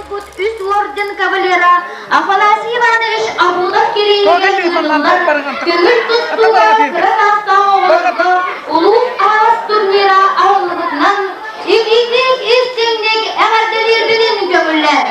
Улууспут үс орден кавалера Афанасий Иванович Абылов кэриэһигэр ыытыллар көҥүл тустууга кыра саастаах оҕолорго улуус аһаҕас турнира аһыллыбытынан итиитик истиҥник эҕэрдэлиирбитин көҥүллэр.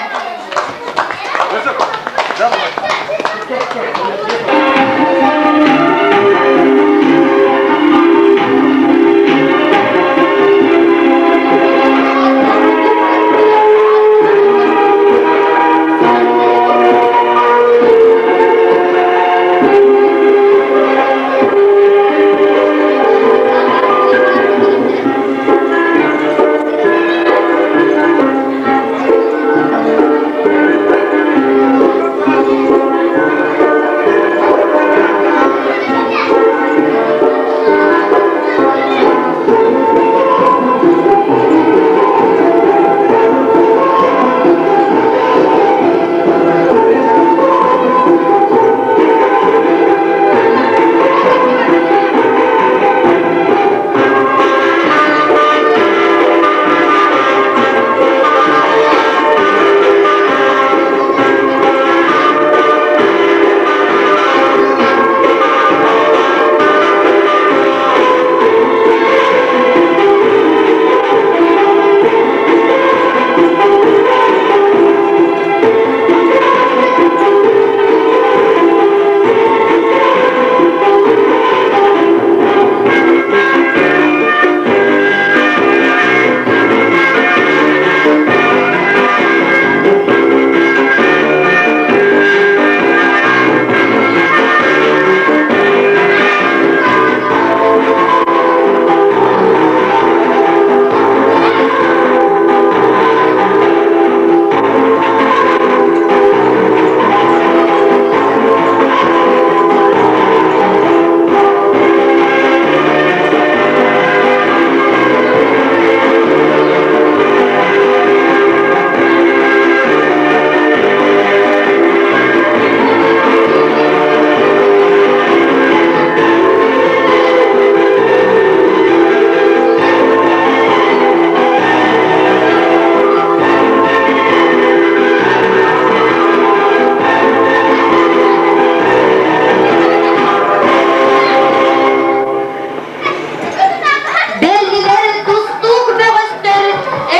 Бэллилэр тустуук бөҕөстөр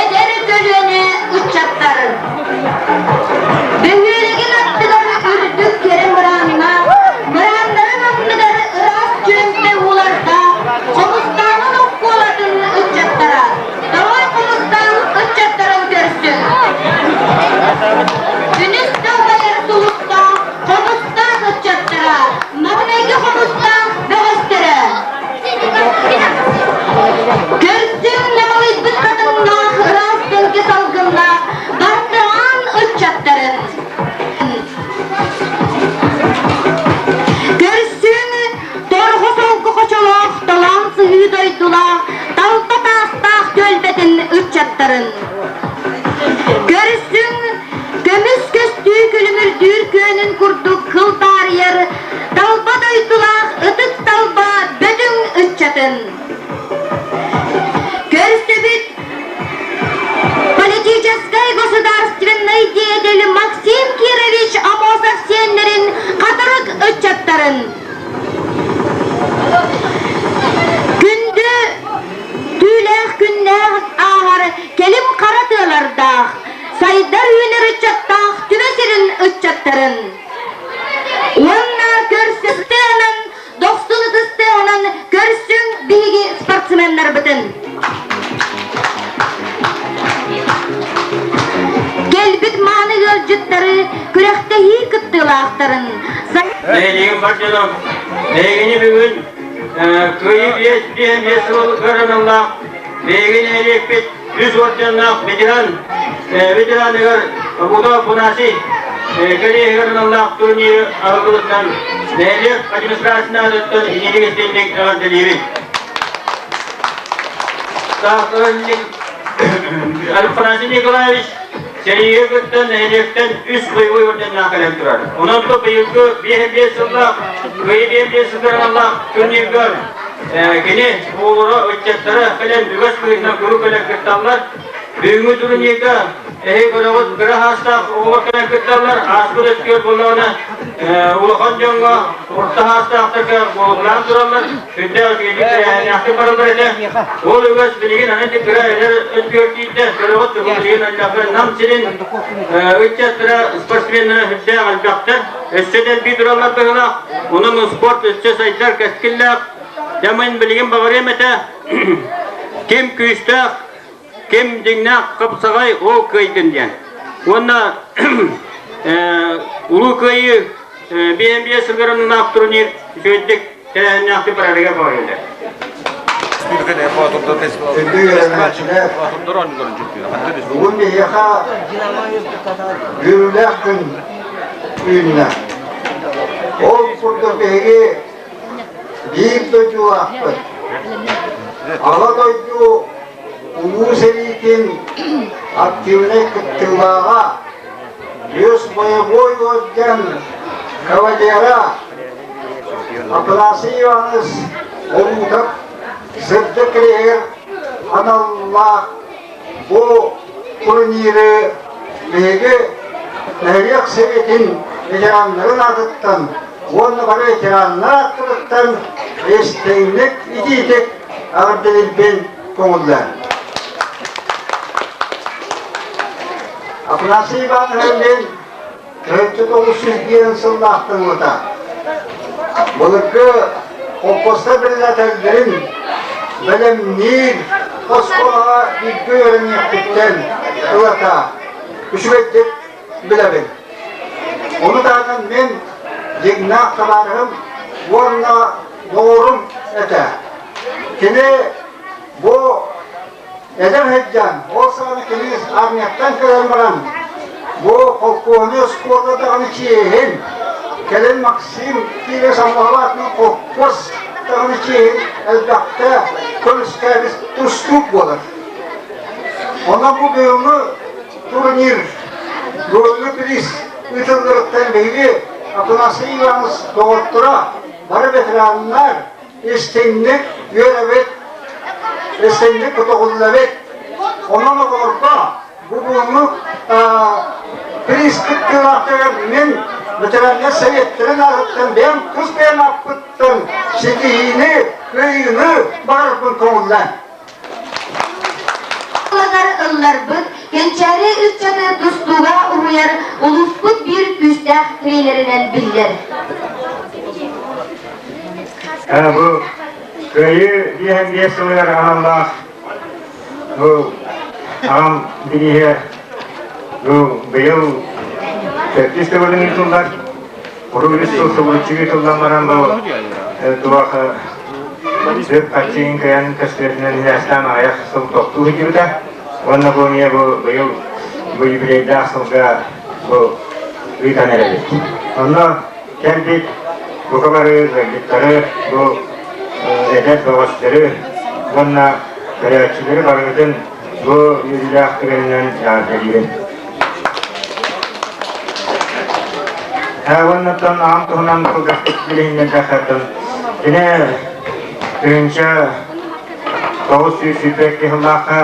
эдэр көлүөнэ ыччаттарын. Бөһүөлэгин аттыгар үрдүк кэрэ мырааннаах, мырааннарын анныгар ыраас чүөмпэ уулардаах Хомустааҕын оскуолатын ыччаттара Тоҕой Хомустаах ыччаттарын көрсүҥ. Күнүс дылбайар сулустаах Хомустаах ыччаттара маҥнайгы Хомустаах бөҕөстөрө. Көрсүҥ намылыйбыт хатыҥнаах ыраас сылгы салгыннаах бартыһаан ыччаттарын. Көрсүҥ торҕо солко хочолоох талаан сыһыы дойдулаах талба таастаах түөлбэтин ыччаттарын. Көрсүҥ көмүс көстүү күлүмүрдүүр күөнүн курдук кыл таарыйар талба дойдулаах ытык талба бөтүҥ ыччатын. Көрсүбүт политическай государственнай деятель Максим Кирович Амосов сиэннэрин хатырык ыччаттарын. Күндү түүлээх күннээх ааһар кэлим хара тыалардаах, сайдар үүнэр ыччаттаах түбэ сирин ыччаттарын. Уонна көрсүстээҕинэн, дохсун ытыстааҕынан көрсүҥ биһиги спортсменнарбытын. Кэлбит мааны ыалдьыттары, күрэхтэһии кыттыылаахтарын Нэһилиэгин бар дьоно, эһигини бүгүн Кыайыы 55 сыл ыараналлаах биһиги нэһилиэкпит үс орденнаах ветеран ветераныгар Удо Афанасий кэлиэһигэр аналлаах турниры аһыллыбытынан нэһилиэк администрациятыттан инники истиҥник эҕэрдэлиибит. Афанасий Николаевич сэриигэ кыттан нэһилиэктэн үс боевой орденнаах кэлэн турар. Онон то быйылгы 55 сыллаах Кыайыы 55 сыллаах турнирга кини оҕолоро, ыччаттара кэлэн үгэс быһыытынан куруук кэлэн кытталлар. Бүгүҥҥү турнирга эһиги көрөҕүт кыра саастаах оҕолор кэлэн кытталлар. Ааспыт өттүгэр буоллаҕына улахан дьоҥҥо орто саастаахтарга буолуохлаан тураллар. Сүрдээх үчүгэйдик тэрээһиннээхтик бараллар этэ. Ол үгэс билигин аны кыра эдэр өттүгэр тиийдэ. Көрөҕүт билигин элбэхтэр Нам сирин ыччаттара спортсменнара сүрдээх элбэхтэр. Өссө да элбии тураллар быһыылаах. Онон спорт өссө сайдар кэскиллээх. Дьэ мин билигин баҕарыам этэ ким күүстээх Ким дьиҥнээх хапсаҕай ол кыайдын диэн. Уонна Улуу Кыайыы биэн сылгыраннаах турнир үчүгэйдик тэрээһиннээхтик барарыгар баҕарыылар. Күндү үөрэнээччилэр, бүгүн биһиэхэ үөрүүлээх күн үүннэ. Ол курдук биһиги биир дойдулаахпыт. Аҕа дойду Улуу сэриитин активнай кыттыылааҕа, Лес боевой орден кавалера Афанасий Иванович Олуутап сырдык кириэһигэр аналлаах бу турниры биһиги нэһилиэк сэбиэтин ветераннарын аатыттан уонна бары ветераннар ааттарыттан истиҥник итиитик эҕэрдэлиирбин көҥүллээн. Афанасий Иванович 1901 сыллаахтан ылата былыргы холкуостар председателлэрин бэлэмниир оскуолаҕа бииргэ үөрэниэхпиттэн ылата үчүгэйдик билэбин. Ону таһынан мин дьиҥнээх табаарыһым уонна доҕорум этэ. Кини бу эдэр сылдьан, ол саҕана кини армияттан кэлэн баран, бу холкуоһу оскуола даҕаны чиэһин, кэлин Максим Киров Самойловатынан холкуос даҕаны чиэһин элбэхтэ көмүскээбит тустуук буолар. Онон бу бүгүҥҥү турнир, бүгүҥҥү приз ыытылларыттан биһиги Афанасий Иванович доҕотторо, бары ветераннар истиҥник үөрэбит, истиҥник көтөҕүллэбит. Онон оҕолорго бу бүгүҥҥү приз кыттыылаахтарыгар мин ветераннар советтарын аатыттан бэйэм тус бэйэм ааппыттан ситиһиини, кыайыыны баҕарарбын көҥүллээн. Ылларбыт, кэнчээри ыччаты тустууга уһуйар улууспут биир күүстээх тренеринэн биллэр. Бу Кыайыы 55 сылыгар аналлаах бу аҕам бирииһэ бу быйыл төрдүс төгүлүн ыытыллар. Урут үс сыл субуруччу ыытыллан баран бу туох үп харчыгын кыайан көстүбэтинэн иһээстээн аҕыйах сыл тохтуу сылдьыбыта. Уонна бу эмиэ бу быйыл бу юбилейдаах сылга бу ыытан эрэбит. Онно кэлбит бука бары ыалдьыттары, бу эдэр бөҕөстөрү уонна көрөөччүлэри барыгытын бу үөрүүлээх түгэнинэн эҕэрдэлиибин. Уоннаттан аҕам туһунан кылгастык билиһиннэрдэххэ кини 1922 сыллаахха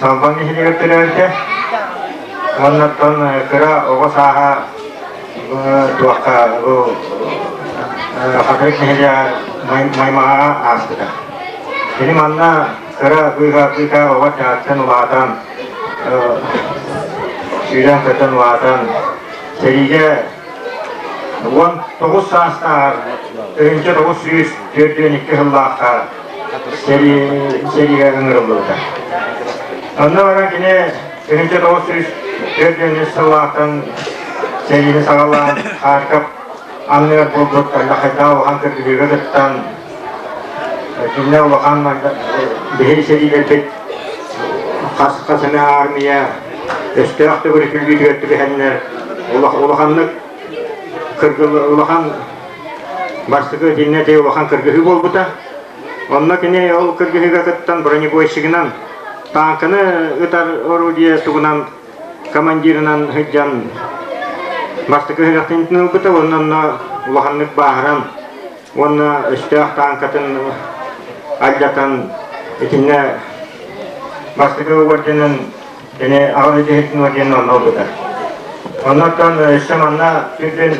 Салбаҥ нэһилиэгэр төрөөбүтэ. Уоннаттан кыра оҕо сааһа туохха бу Хатырык нэһилиэгэр Маймаҕаҕа ааспыта. Кини манна кыра быыһа быыһа оҕо эрдэҕиттэн улаатан сүүрэн-көтөн улаатан сэриигэ 19 саастааҕар 1942 сыллаахха сэриигэ ыҥырыллыбыта. Онно баран кини 1943 сыллаахтан сэриини саҕалаан Харьков анныгар буолбут Хайдаах улахан кыргыһыыга кыттан кинилэр улахан биһиги сэриилэрбит хас хас эмэ армия өстөөх төгүрүтүллүүтүгэр түбэһэннэр улаханнык улахан бастакы итиннэ ити улахан кыргыһыы буолбута. Онно кини ол кыргыһыыга кыттан бронебойщигынан тааҥканы ытар орудие тугунан командирынан сылдьан бастакы ыһыахтын ылбыта уонна онно улаханнык бааһыран уонна өстөөх тааҥкатын алдьатан итиннэ бастакы орденын. Кини Аҕа дойду диэн онно ылбыта. Оннуттан өссө манна бүтүн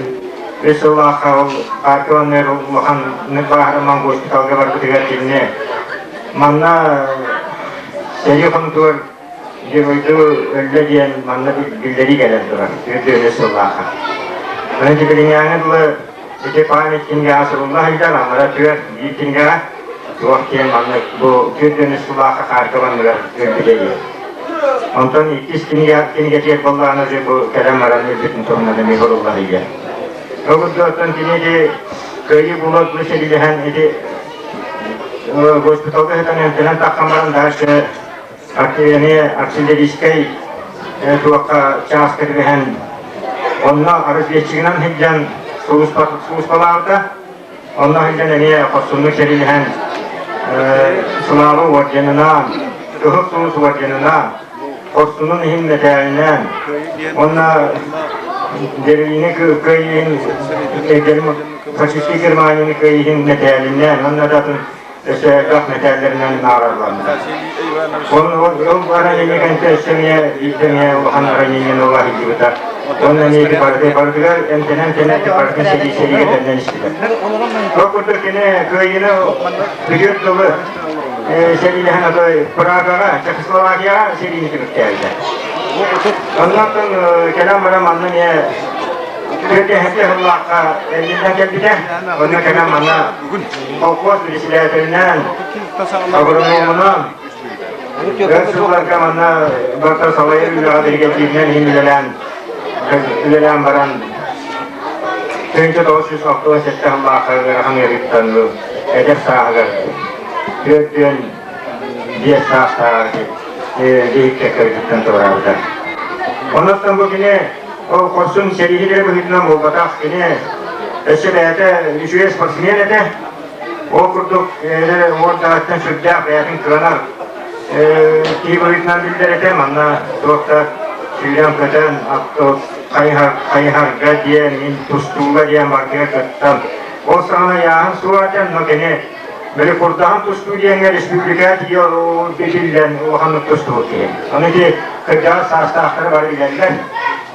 үс сыллаахха ол Харьков анныгар улахан бааһырыман госпиталга барбытыгар кинини манна сэрии хонуутугар геройдуу өллө диэн манна биллэрии кэлэн турар үрдүөнү сыллаахха. Аны билиҥҥээҥи дылы ити память кинигэҕэ сурулла сылдьар, аннара түөр биир кинигэҕэ туох диэн маннык бу түөрдүөнү сыллаахха Харьков анныгар өлбүтэ диэн. Онтон иккис кинигэ кинигэтигэр буоллаҕына уже бу кэлэн баран өлбүтүн туһунан эмиэ сурулла сылдьар. Ол курдук оттон кини ити кыайыы буолуор дылы сэриилэһэн ити госпиталга сытан эмтэнэн таххан баран дальше эмиэ артиллерийскай туохха чааска түбэһэн онно разведчигынан сылдьан сулууспалаабыта. Онно сылдьан эмиэ хорсуннук сэриилэһэн Слава орденынан, Кыһыл Сулус орденынан, хорсунун иһин мэтээлинэн уонна Берлини кыайыын фашистский Германияны кыайыын мэтээлинэн уонна да атын өссө элбэх мэтээллэринэн нааралланна. Ол ранение кэнтэ өссө эмиэ биирдэ эмиэ улахан ранениены ыла сылдьыбыта. Уонна эмиэ ити барыты барытыгар эмтэнэн эмтэнэн барытын сэрии сэриигэ төннөн испитэ. Ол курдук кини кыайыыны бүтүөр дылы сэриилэһэн отой Прагаҕа, Чехословакияҕа сэриини түмүктээбитэ. Оннуттан кэлэн баран манна эмиэ Түргэһэти сыллаахха эргиллэн кэлбитэ. Онно кэлэн манна Колхоз председателинэн, агрономунан, өр сылларга манна барыта салайар үлэҕэ биригэдьииринэн иһин үлэлээн, үлэлээн баран 1967 сыллаахха ыарахан ыарыыттан эдэр сааһыгар 45 саастааҕар биһиккэ кыргыттан туораабыта. Онон бу кини ол хорсун сэрииһит быһыытынан буолбатах, кини өссө бэйэтэ үчүгэй спортсмен этэ. Ол курдук уордаҕыттан сүрдээх бэйэтин кыанар киһи быһыытынан биллэр этэ. Манна туох да сүүрэн-көтөн, хайыһарга диэн, мин тустууга диэн барытыгар кыттан. Ол саҕана ыйааһын суох этэ, но кини били курдаһан тустуу диэҥҥэ республикаҕа тиийэ биллэн улаханнык тустубут киһи. Аны ити кырдьаҕас саастаахтары бары билэллэр.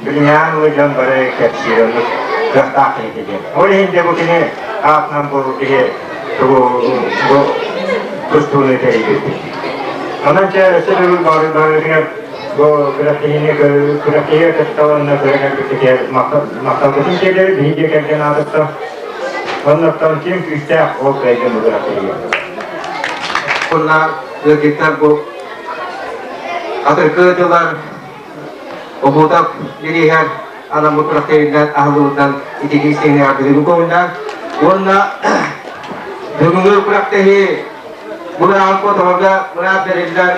Билиҥҥээҥ ылы дьон бары кэпсиир оннук кыахтаах киһи диэн. Ол иһин дьэ бу кини аатынан бу киһи тугу бу тустууну тэрийбиппит. Онон дьэ өссө төгүл барытыгар бу күрэхтэһиини күрэхтэһиигэ кытта уонна көрө кэлбиккитигэр махталбытын тиэрдэбит биһиги дьиэ кэргэн аатыттан. Оннуттан ким күүстээх ол кыайдын бу күрэхтэһиигэ. Уонна ыалдьыттар бу атыркы дылар Обуотап бирииһэр анаммыт күрэхтэһиилэр аһыллыбытынан ититии сиҥнэҕэрдилиги көҥүллээн уонна бүгүҥҥү күрэхтэһии бырааһын хотоҕорго быраап бэриллэр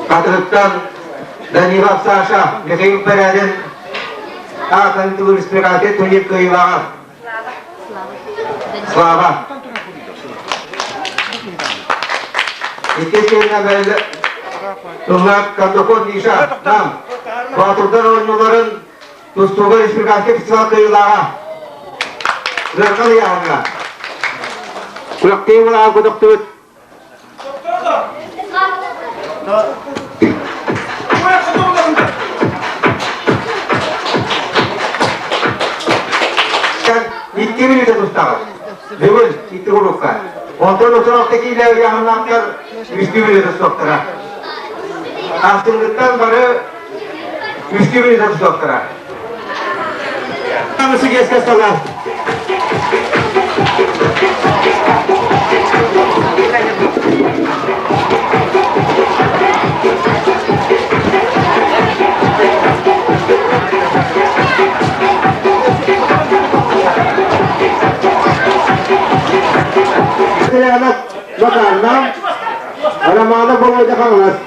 Хатырыктан Данилов Саша Михаил Бэрээдин аатын тылы республиканскай турнир кыайыылааҕа Слава. Иккис киһинэн бэриллэр Тыллаах Кондаков Миша Нам Боотурдар оонньууларын тустууга республиканскай фестиваль кыайыылааҕа. Ыархан ыйааһыҥҥа. Күрэхтэһии былааҕы көтөхтүбүт. Икки мүнүүтэ тустаҕыт. Бүгүн икки курукка. Онтон 36 киилэ ыйааһыннаахтар үстүү мүнүүтэ тустуохтара. Ахсынныттан бары үстүү мүнүүтэ тустуохтара. Сигиэскэ салаа. Макарна, Романов Володя Хаҥалас.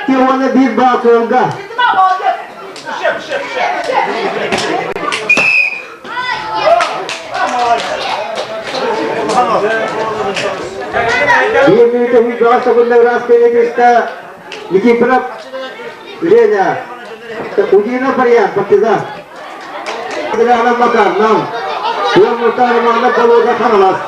2 уонна 1 баал кыалга. Биир мүнүүтэ сүүрбэҕэ секунда ыраас кэлиэтиста Никифоров Женя, Удинов Марьян, партизан. Адриана Макарнам, Туоммута Романов Болода Хаҥалас.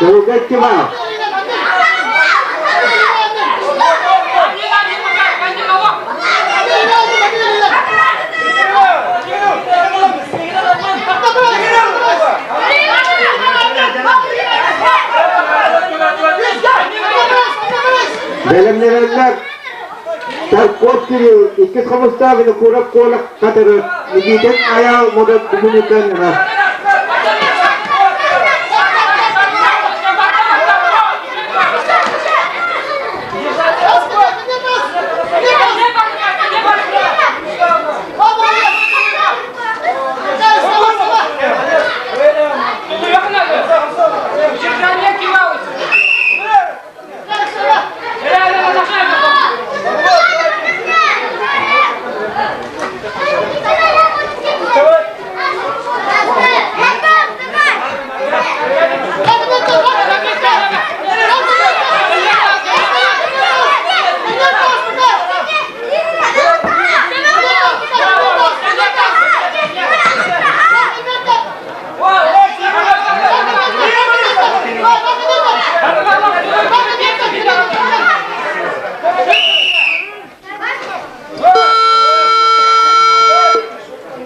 Долга Тиманов. Бэлэмнэнэллэр Тарков Кирилл иккис хомустаах Винокуров Коля Катыры Никитин Айаал Модот Бүгүнүкэн ынар.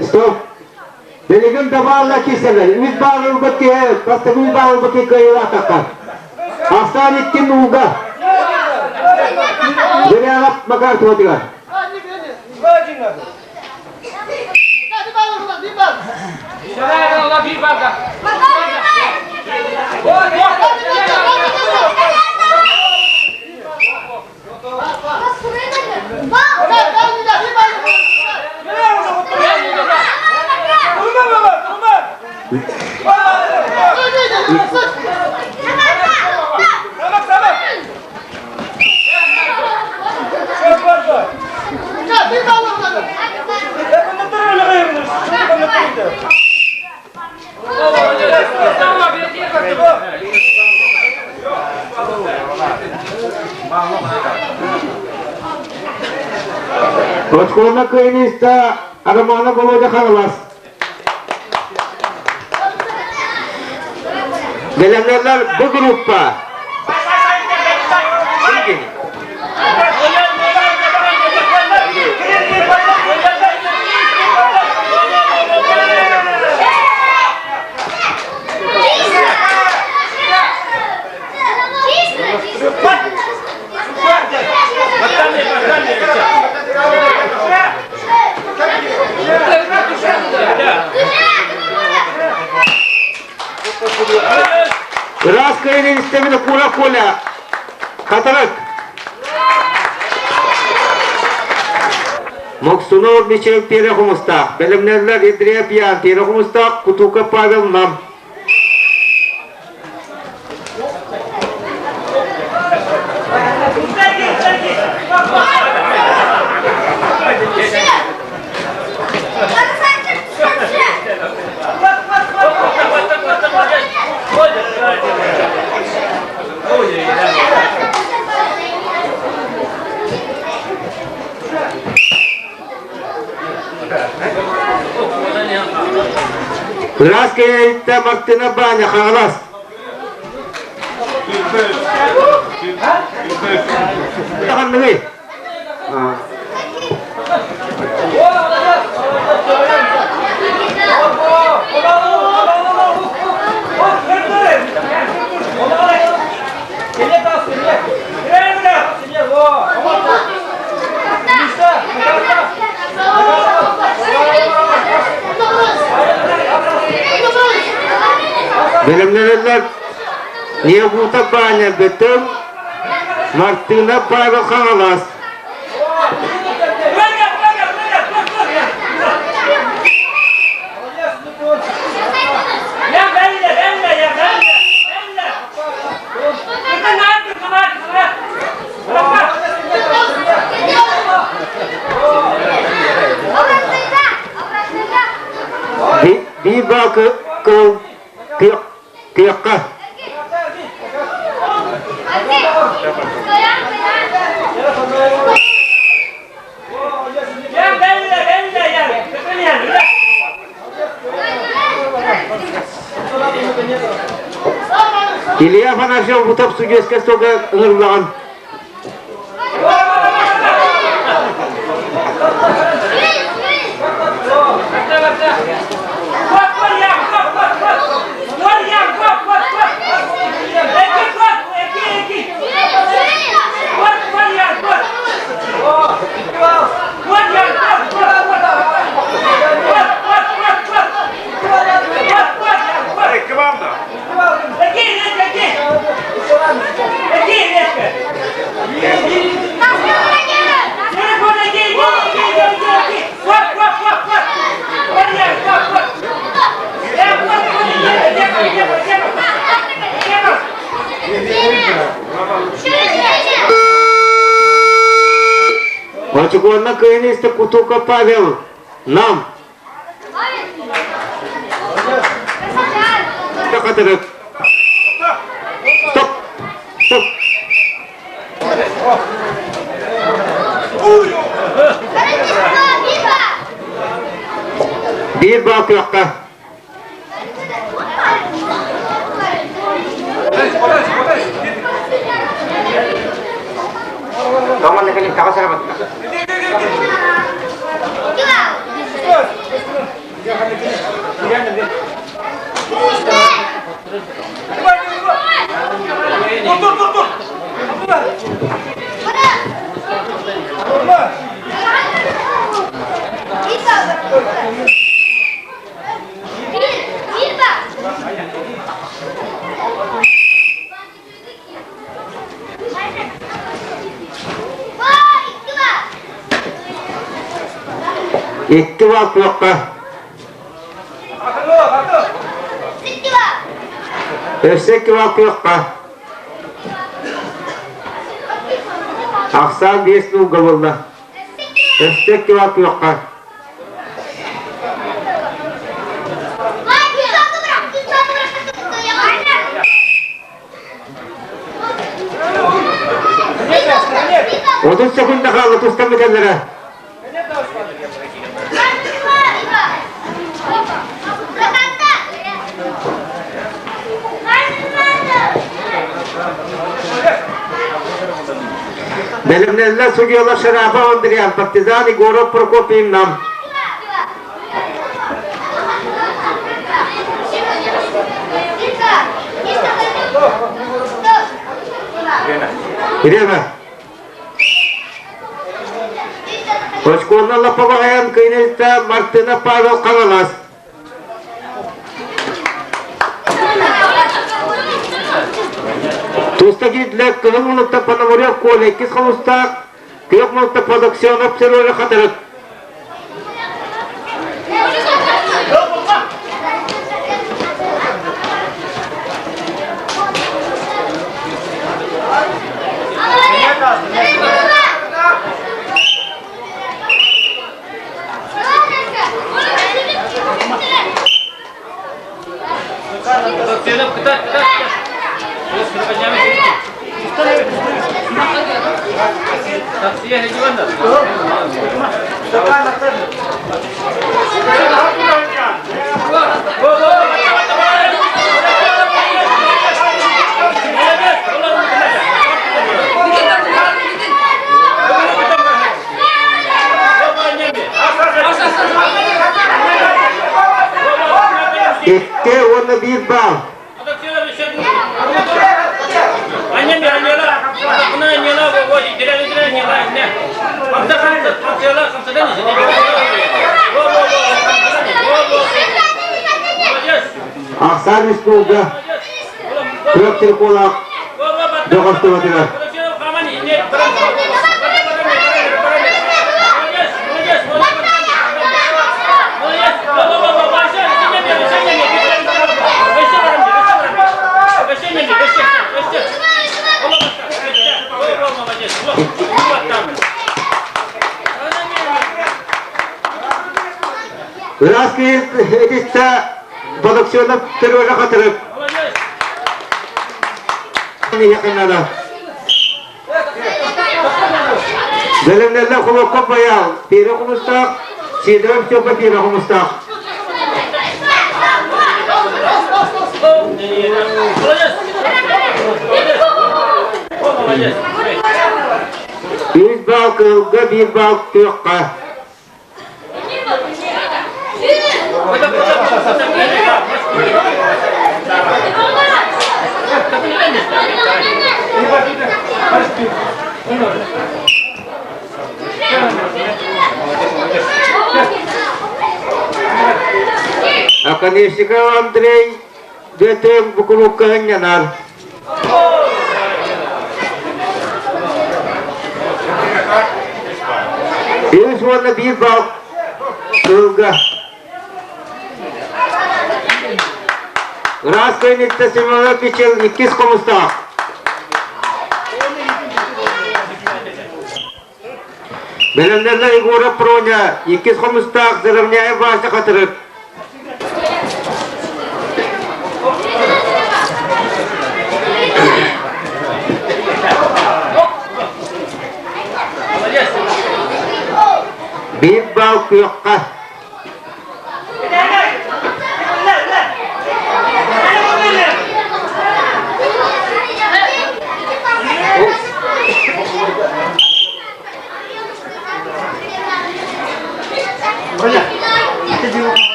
Стоп! Билигин да баалла киирсэллэр. Үс баал ылбыт киһи, бастакы үс баал ылбыт киһи кыайыылаах Ахсаан иккин ууга. Зырянов Макар туотугар. Оскуола кыайыыста Романа Володя Хаҥалас. Бэлэмнэллэр бу группа. Ыраас кыайын истэмин Кура Коля Хатырык Моксунов Мичил Тиэрэ Хомустаах Бэлэмнэллэр Андреев Ян Тиэрэ Хомустаах Кутука Павел Нам Ыраас кэйэйиттэ Мартына Баня Хаҥалас. Ханныгый? Бэлэмнэнэллэр Ньебута Баня Бөтөҥ, Мартына Павел Хаҥалас. Биир баакы кыл кыахха. Илья Афанасьев Бутов судьуйскай столга ыҥырыллаҕын. Очукуонна кыайан истэ Кутуков Павел Нам Хатырык. Стоп! Стоп! Биир бал күөххэ. Команда кэлин таҕыс эрэ батта. Икки бал туохха? Өссө икки бал туохха? Ахсаан биэс нууга буолла. Өссө икки бал туохха? 30 секунда хаалла тустан бүтэллэрэ. Бэлэмнэллэр судьуйалар Шарапов Андриан, партизан Егоров Прокопий Нам. Время. Очкуонна лаппабаһайан кыйнылта Мартына Павел Хаҥалас. Туста киирдилэр кыһыл муннукта Пономарев Коля иккис холустаах, күөх муннукта Подоксенов Сережа Хатырык. Икки уонна биир баал. Ахсаан үстуулга күөх триколаах бөҕөстубатыгар. Ыраас киһи этистэ Бодоксионов төрүөҕэ хатырып. Якыннара. Бэлэмнэллэ Хлопков Байаал, Пиэрэ Хомустаах, Сидоров Степа Пиэрэ Хомустаах. Үс баал кыһылга, биир баал күөххэ. Оконешников Андрей Бүөтүн букулукка ынньанар. Үс уонна биир бал кыылга. Ыраас кыйныкта Семенов Мичил иккис хомустаах. Бэлэмнэнэ Егоров Проня, иккис хомустаах Заровняев Вася Хатырык. Биир бал күөххэ.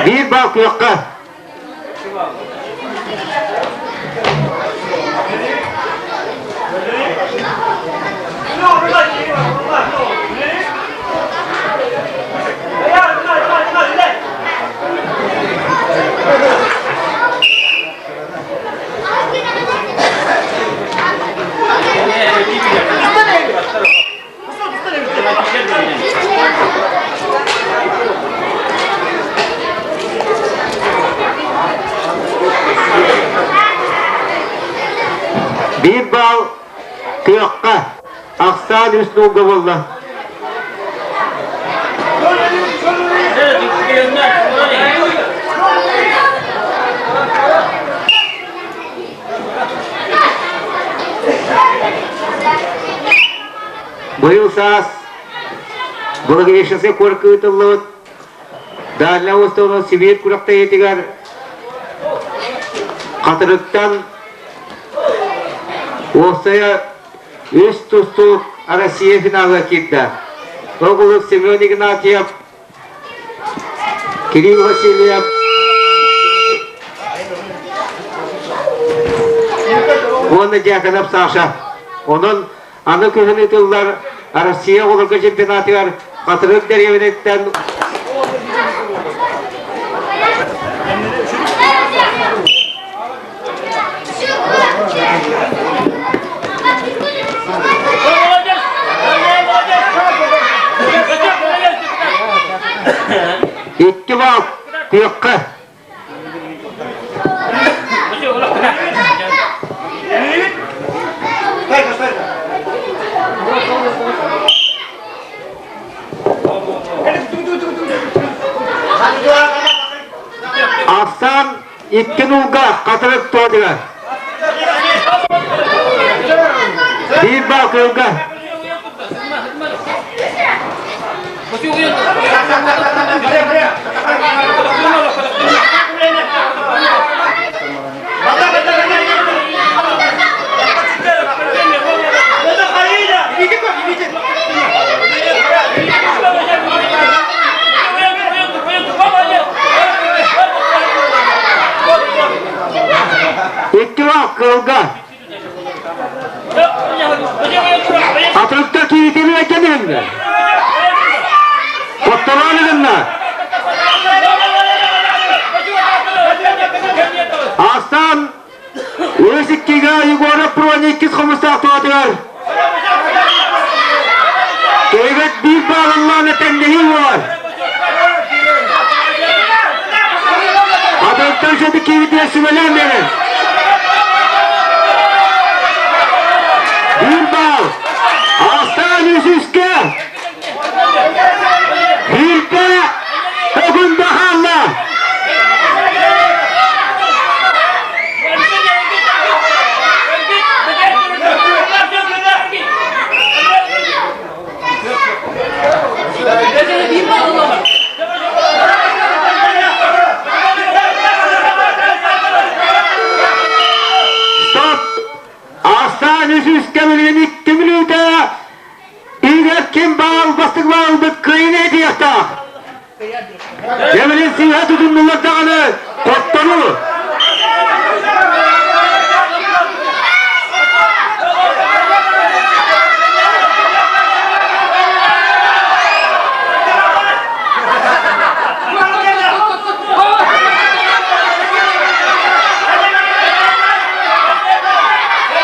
Биир бал күөххэ. Биир баал күөххэ, ахсаан үс нуулга буолла. Быйыл саас Благовещенскай куоракка ыытыллыбыт Дальнай Востогун Сибиир күрэхтэһиитигэр Хатырыктан уопсайа үс тустуук Россия финалыгар киирдэ. Ол курдук Семен Игнатьев, Кирилл Васильев, уонна Дьяконов Саша. Онон Аны күһүн ыытыллар Россия оҕолорго чемпионатыгар Хатырык дэриэбинэттэн Икки бал күөххэ. Ахсаан икки нуулга хатырык туотугар. Биир бал кыылга. баалга. Атырыкта кииритини өйдөнүһүннэ. Хотторон ылынна. Астан үс иккигэ Егоров Проня иккис хомустаах туһатыгар. Кейбет биир баалыллаана тэҥнэһии буолар. Атырыктан сөбү кииритигэр сүбэлээн биэрэр. Биир баал. Астан үс үскэ. Биирдэ Өгүндэ хаалла. Стоп! Астаан үс үскэ билигин икки мүнүүтэ Игорь ким баал бастык баалбыт кыайын этиэхтээх. Дьэбилин сыыһа тутуннулар даҕаны хоттору.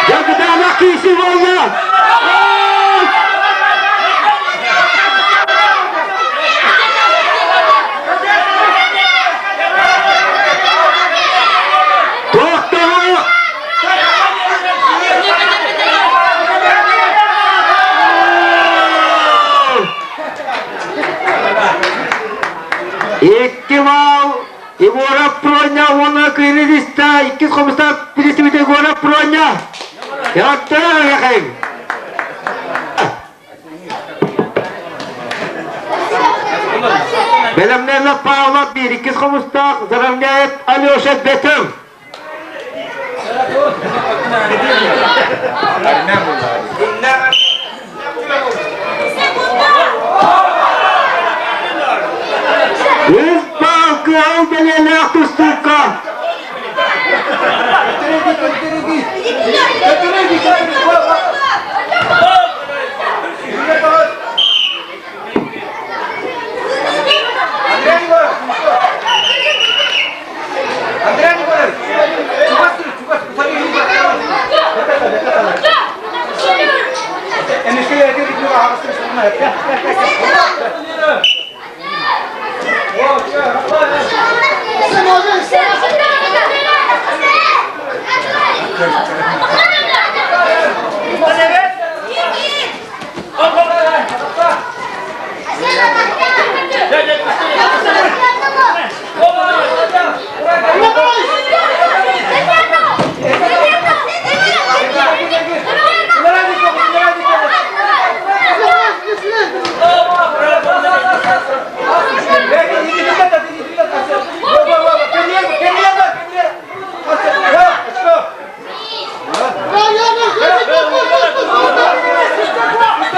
Дьаргытаанах киирсии буолла. Тохтоо! Икки баал Егоров Проня уонна Кириллиста иккис хомустаах билистибит Егоров Проня. Яттара яхайым. Бэлэмнэнэ Павлов биир иккис хомустаах Заровняев Алеша Бетем. Үс баал кыһыл бэлиэлээх тустуукка.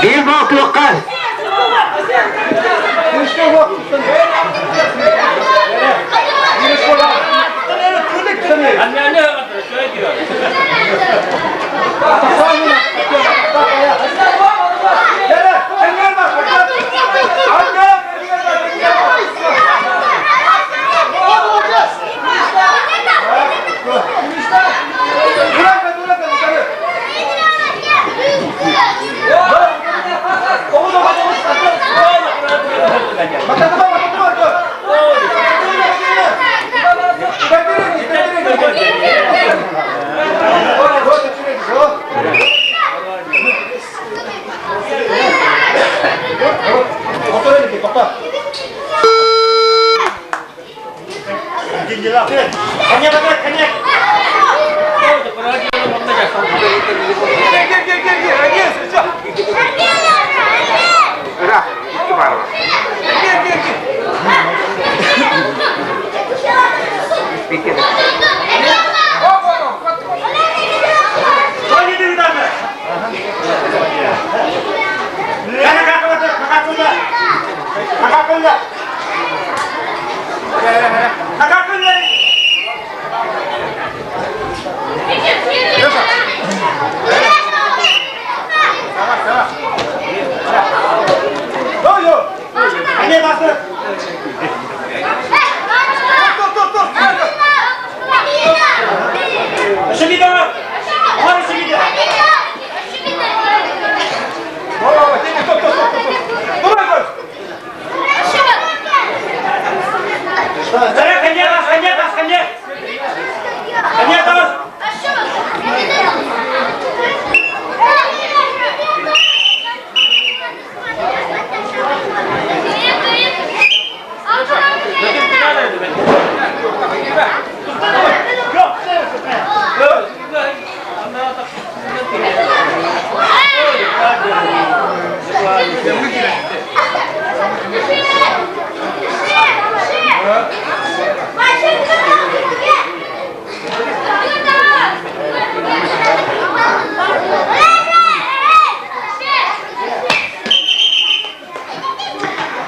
Биир баал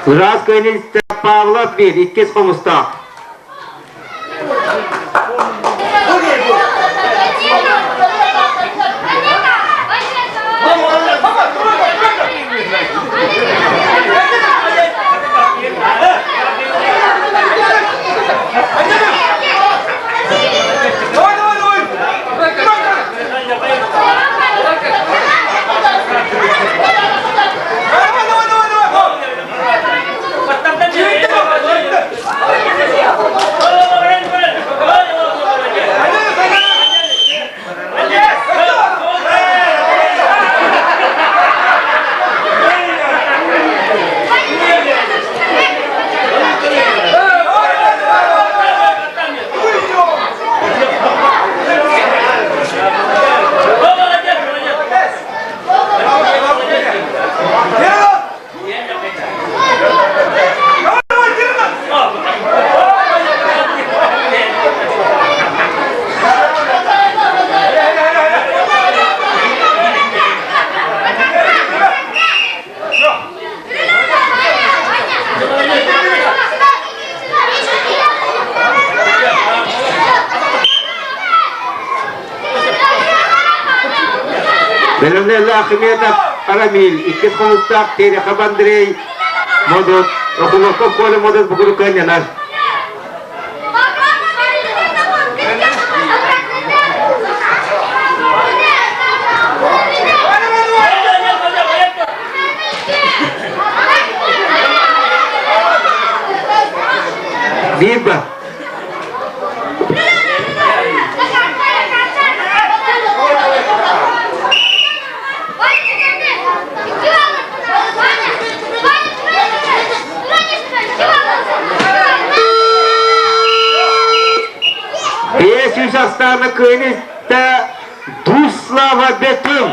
Ыраас кыайыыта Павлов биир, иккис хомустаах. Бэлэмнэллэ Ахметов Арамиль, иккис хомустаах Терехов Андрей Модут, Окуловков Коля Модут Бугуруканянар. Биирба. 500 астааны кыайыста Дуслава Бетун.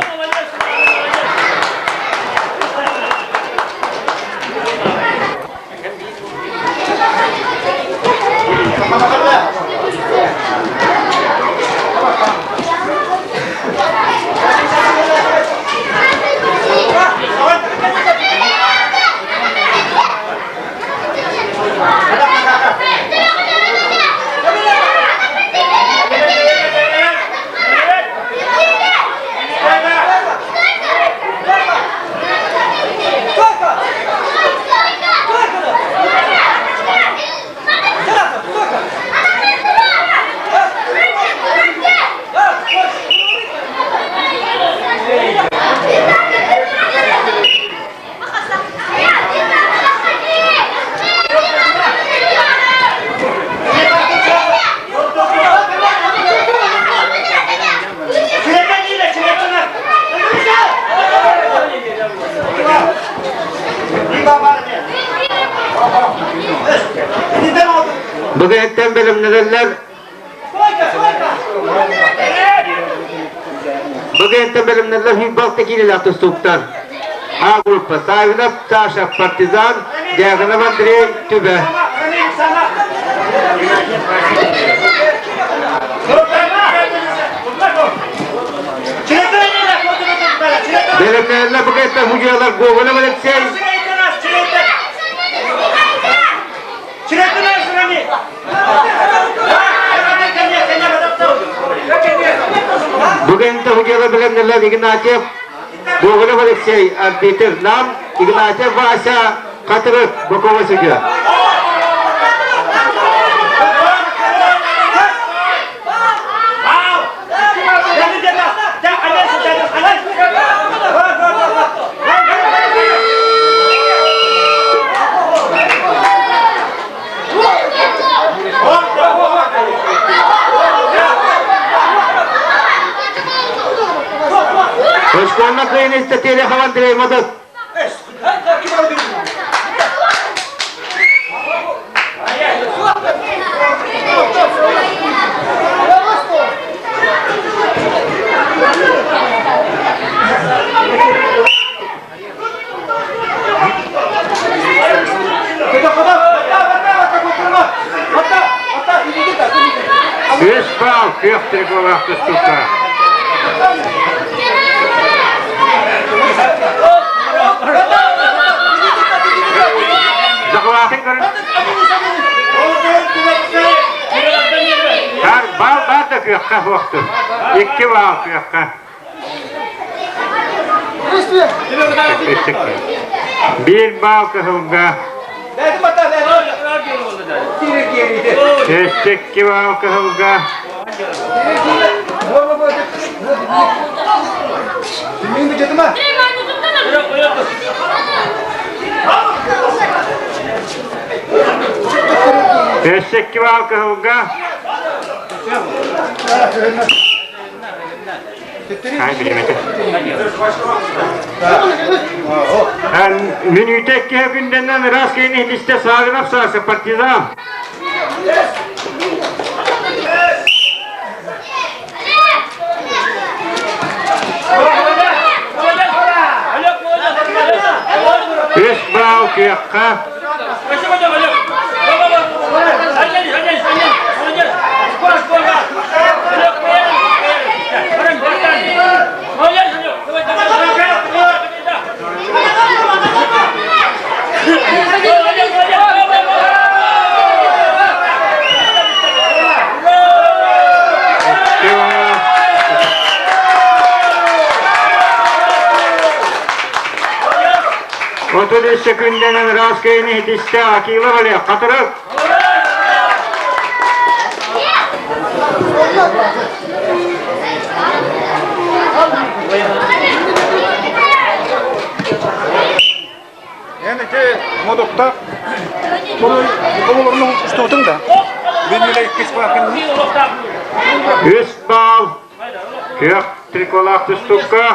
Бүгүнтэн бэлэмнэнэллэр Бүгүнтэн бэлэмнэнэллэр Хүйбалта киилэлээх тустууктар. А группа Савинов Саша Партизан, Дягонов Андрей Түбэ. Бэлэмнэнэллэр бүгүнтэн судьуйалар Гоголев Алексей, Бүгүн судьуйалар бэлэмнэнэллэр Игнатьев, Гоголев Алексей, арбитр Нам, Игнатьев Вася, Хатырык, боковой судья. Уонна кыайын Терехов Андрей Модут. Үс баал күөх триколаах тустуука. Захватын көрүн. Баал баар да күөххэ суохтур. Икки баал күөххэ. Биир баал кыһылга. Икки баал кыһылга. Өссө икки баал кыһылга. Мүнүүтэ иккиһэ күндэннэн ыраас киһини иһитистэ Савинов Саша, партизан. Үс баал күөххэ. 33 секундэнэн ыраас кыайыны иһитистэ Акилов Олег Хатырык. Эн ити модуктаах оҕолорун устуутуҥ да? Бүннүлэ иккис баакын. Үс баал күөх триколаах тустукка.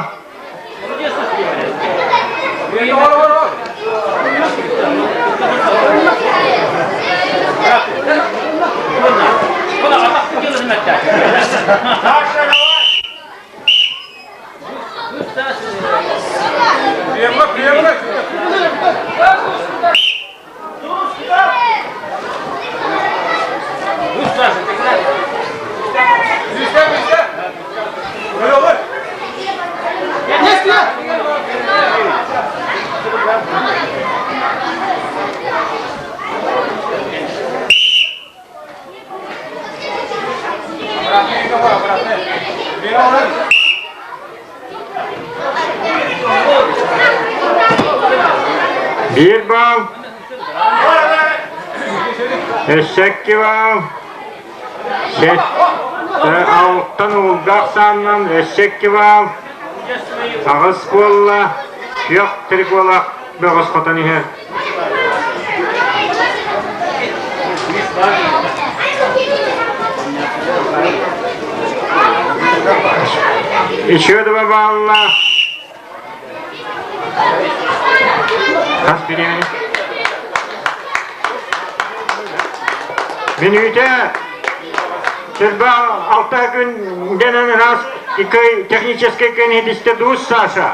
Биир баал. Өссө икки баал. Алтан уулдаах сааннан өссө икки баал. Аҕыс буолла. Күөх триколаах бөҕөс хотон иһэр. Еще два балла. Хас бириэмэни? Мүнүүтэ Сырба алта күн дэнэн раз техническэй күн иһитистэ дуус Саша.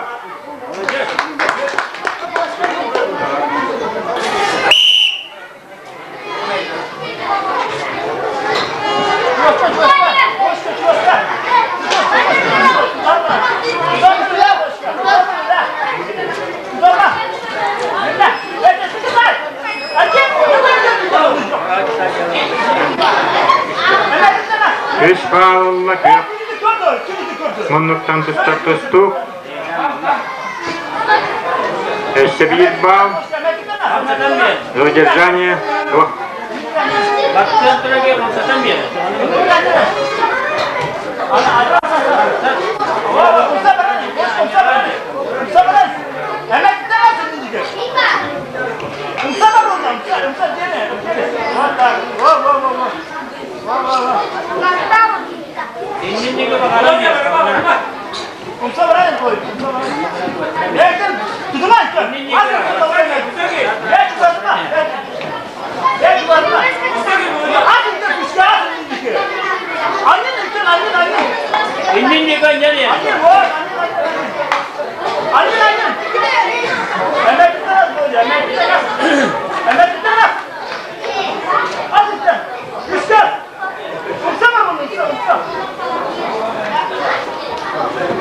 Үс баалла күөх муннуктан тустар тустуук Өссө биир баал. Задержание.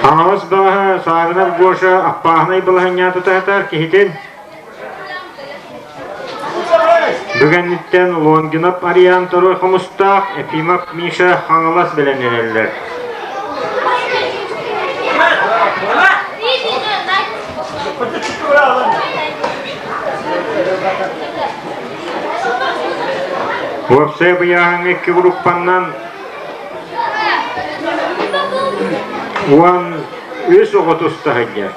Хаҥалас баҕаһа Саарынап Гоша аппааһынай балаһынньа тутаһытар киһитин Бүгэнниттэн Лонгинов Ариан Торуй Хомустаах, Ефимов Миша Хаҥалас бэлэмнэнэллэр. Уопсай быйааһыҥҥа икки группаннан 13 оҕо туста сылдьар.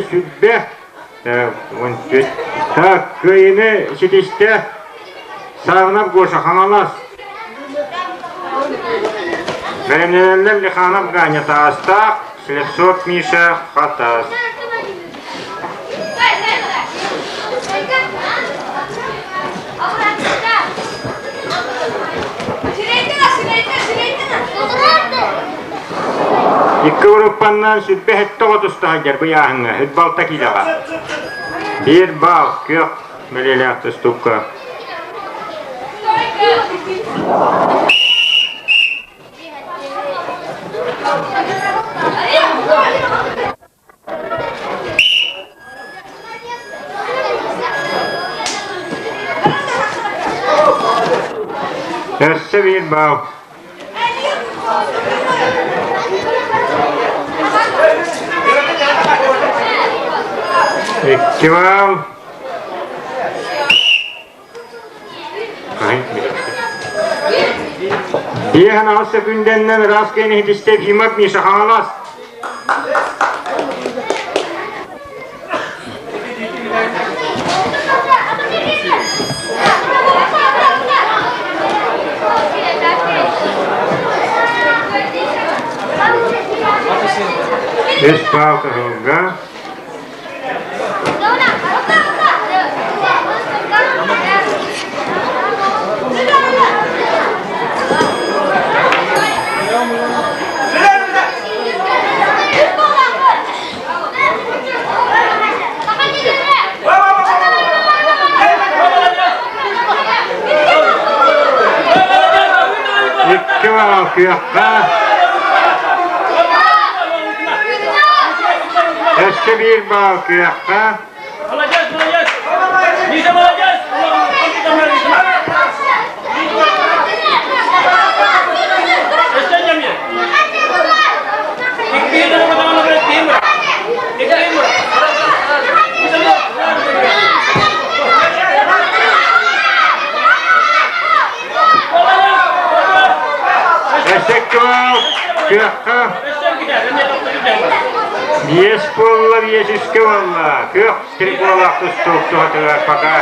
Сүүрбэ 14. Так, кыайыыны ситистэ Саҕынап Гоша Хаҥалас. Бэлэмнэнэллэр Лиханов Ганя Таастаах, Слепцов Миша Хатас. Икки группаннан 27 оҕо туста сылдьар быйааһыҥҥа, 36 киилэҕэ. Биир баал, күөх бэлиэлээх тустуукка. Өссө биир баал. Икки баал. Биэһэн аҕыс сөкүүндэннэн ыраас киэн иһитистэ Ефимов Миша Хаҥалас. Үс баал кыһылга. Икки баал күөххэ. Өссө биир баал күөххэ. Өссө икки баал күөххэ. Биэс буолла, биэс үскэ буолла. Күөх триколаах тустуук туһатыгар пока.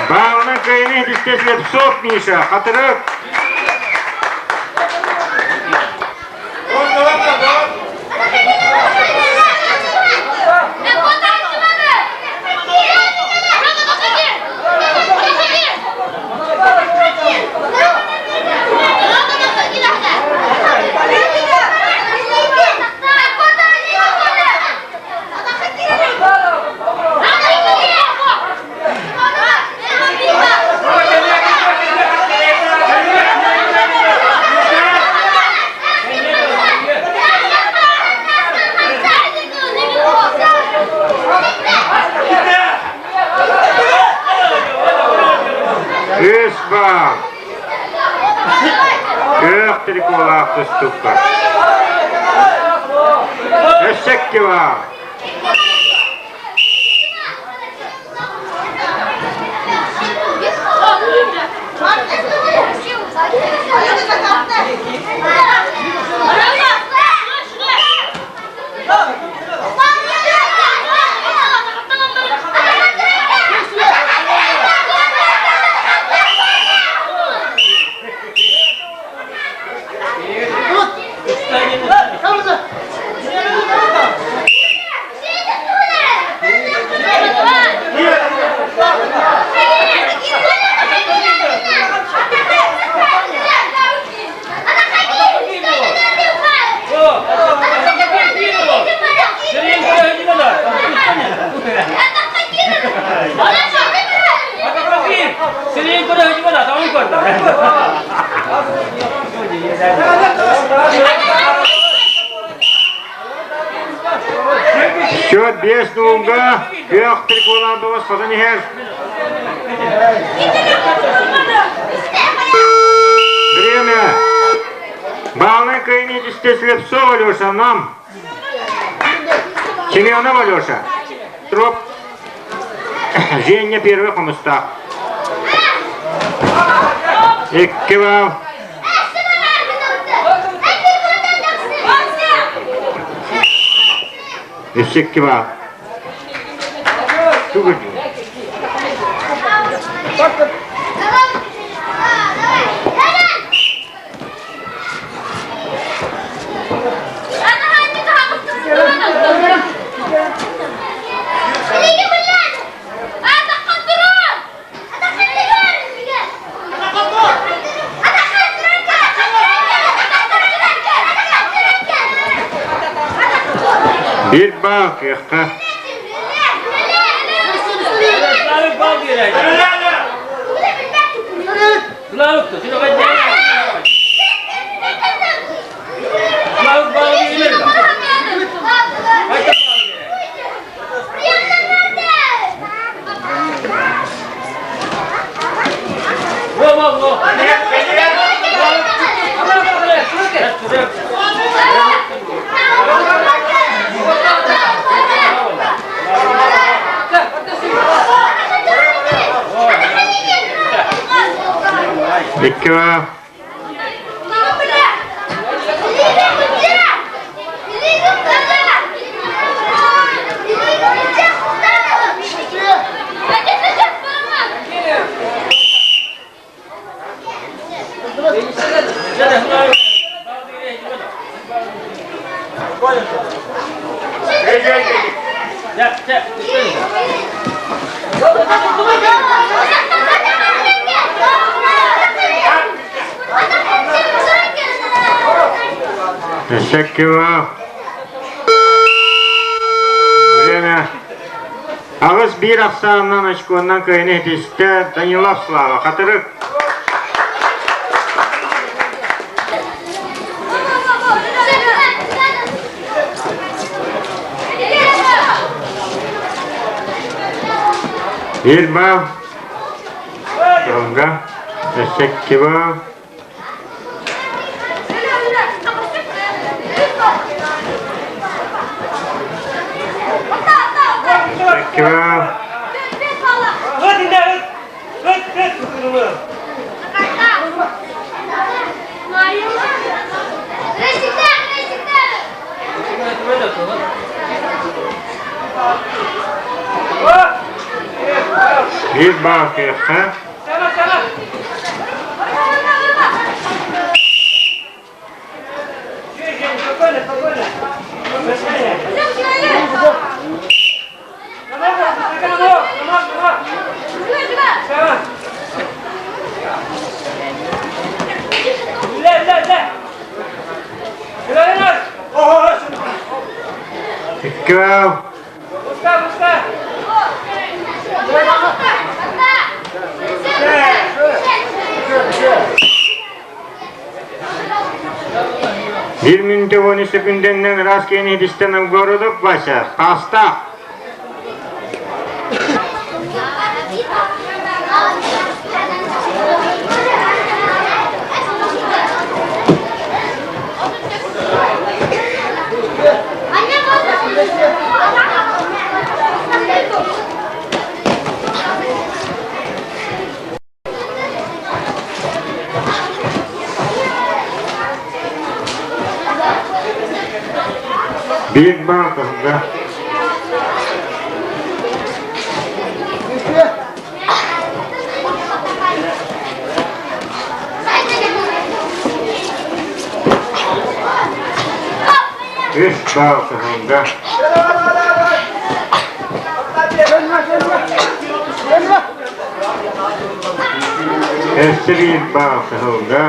Баалынан кыайыны иһитистэ Слепцов Миша, Хатырык. Үс баал. Күөх триколаах тустукка. Өссө икки баал. Счет 5 нулга күөх триколар бөҕөс хотон иһэр. Время. Баалын кыайын түстэ Слепцов Алеша нам. Семенов Алеша. Троп. Женя первый хомустаах. Икки баал. Өссө икки баал. Тугу Биир баал кыахха. Икки баал. Өссө икки баал. Время. 8-1 ахсаанынан очконнан кыайыны ситистэ Данилов Слава. Хатырык. Биир баал. Дьоҥҥо өссө икки баал. Икки баал. Биир баал киэххэ. Икки баал. Биир мүнүүтэ уон үс секундэннэн ыраас киэни иһитистэн Новгородов Вася, Таастаах. Биир баал кыһылга. Үс баал кыһылга. Өссө биир баал кыһылга.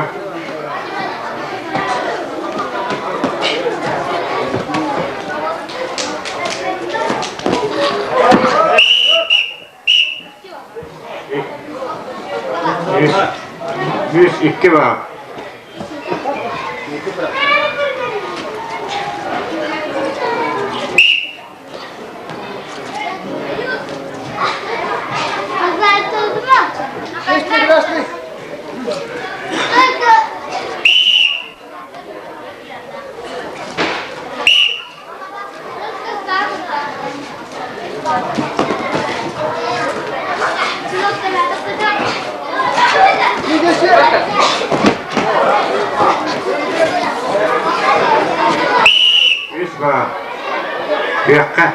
Үс. Үс, икки баар. Үс баар. Күөххэ.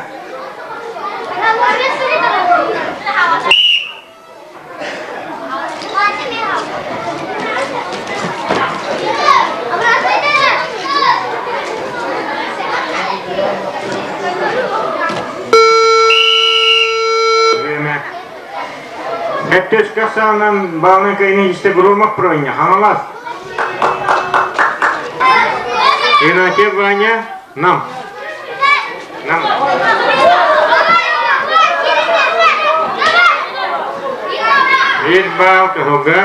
Время. Эттөскө саанан баалын кыйны исте Громов Проня, Хаҥалас. Игнатьев Ваня, Нам. Нам. Биир баал кыһылга.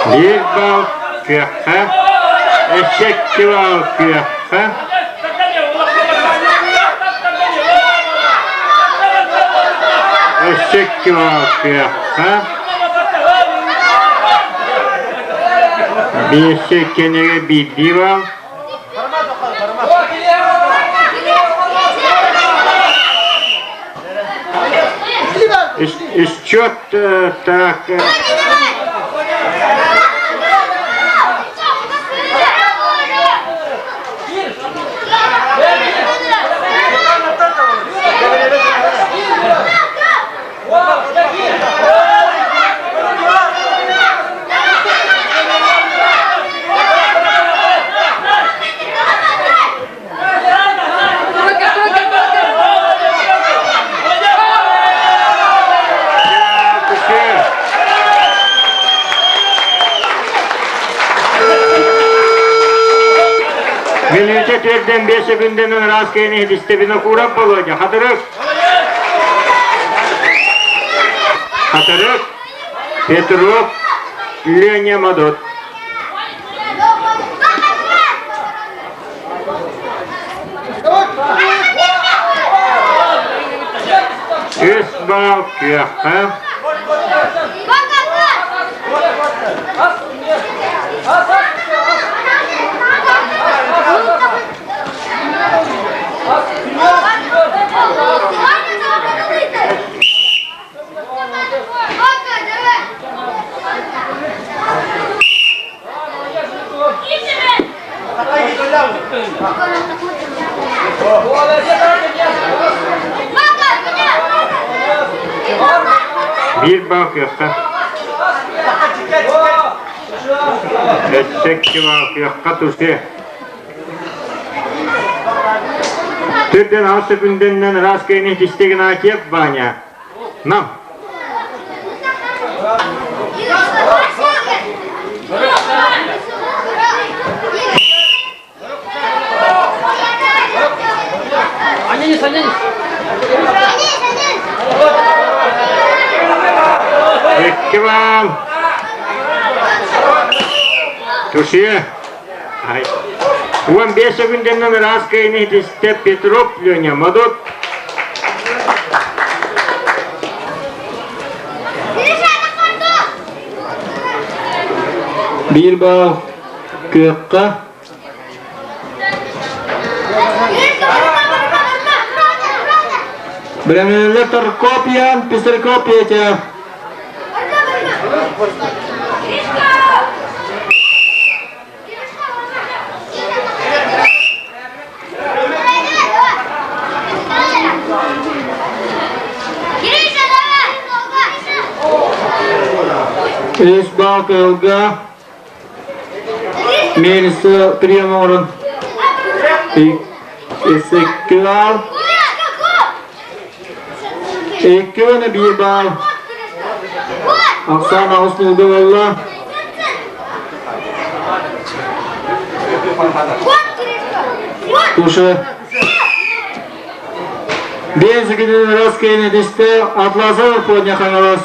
Биир баал күөххэ, өссө икки баал күөххэ. Өссө икки баал күөххэ. Биэссэ иккиэннэгэ биирдии баал. Счет так. Мүнүүтэ төрдөн биэс секунданы ыраас киһини иһитистэ Винокуров Володя. Хатырык! Хатырык! Петров Леня Мадот. Үс баал күөххэ. Биир баал күөххэ. Өссө икки баал күөххэ туше. Түрден аҕыс секунденнен ыраас киһини итистэ Игнатьев Ваня. Нам. Икки баал. Туше. 15 секунденнен ыраас киһини итистэ Петров Леня Модот. Биир баал күөххэ. Бэлэмнэнэллэр Торкопьян, Писарьков Петя. Үс баал кыһылга Мельница прием оҥорон икки баал Икки уонна биир баал. Ахсаан аҕыс нуулга буолла. Туша. Биэс күнүн ырас киһини түстэ Атласов Поня Хаҥалас.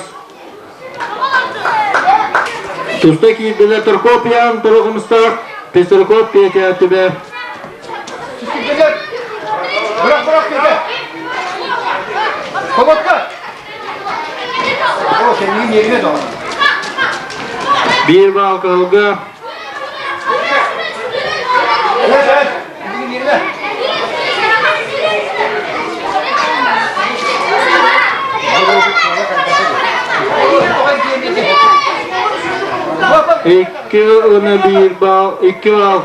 Туста киирдилэр Торкопьян Торохумстаах Пестряков Петя Түбэ. Бырах, бырах, Петя! Колодка! О, сенин yerine doğru. Биир баал кыһылга. Evet, evet. Senin yerine. Икки уонна биир баал, икки баал.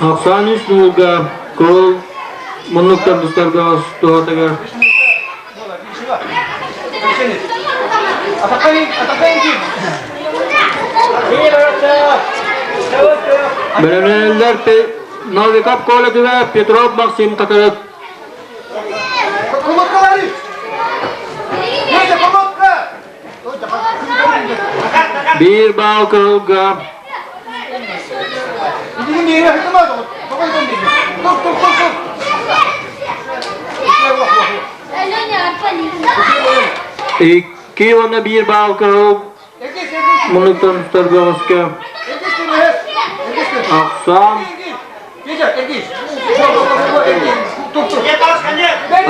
Ахсаан үс нуулга кыл муннуктан быстарга туһатыгар Бэлэмнэнэллэр Новиков Коля Петров Максим Хатырык. Биир баал кыһылга. Икки уонна биир баал кыһыл муннуктан устар бөҕөскө. Ахсаан.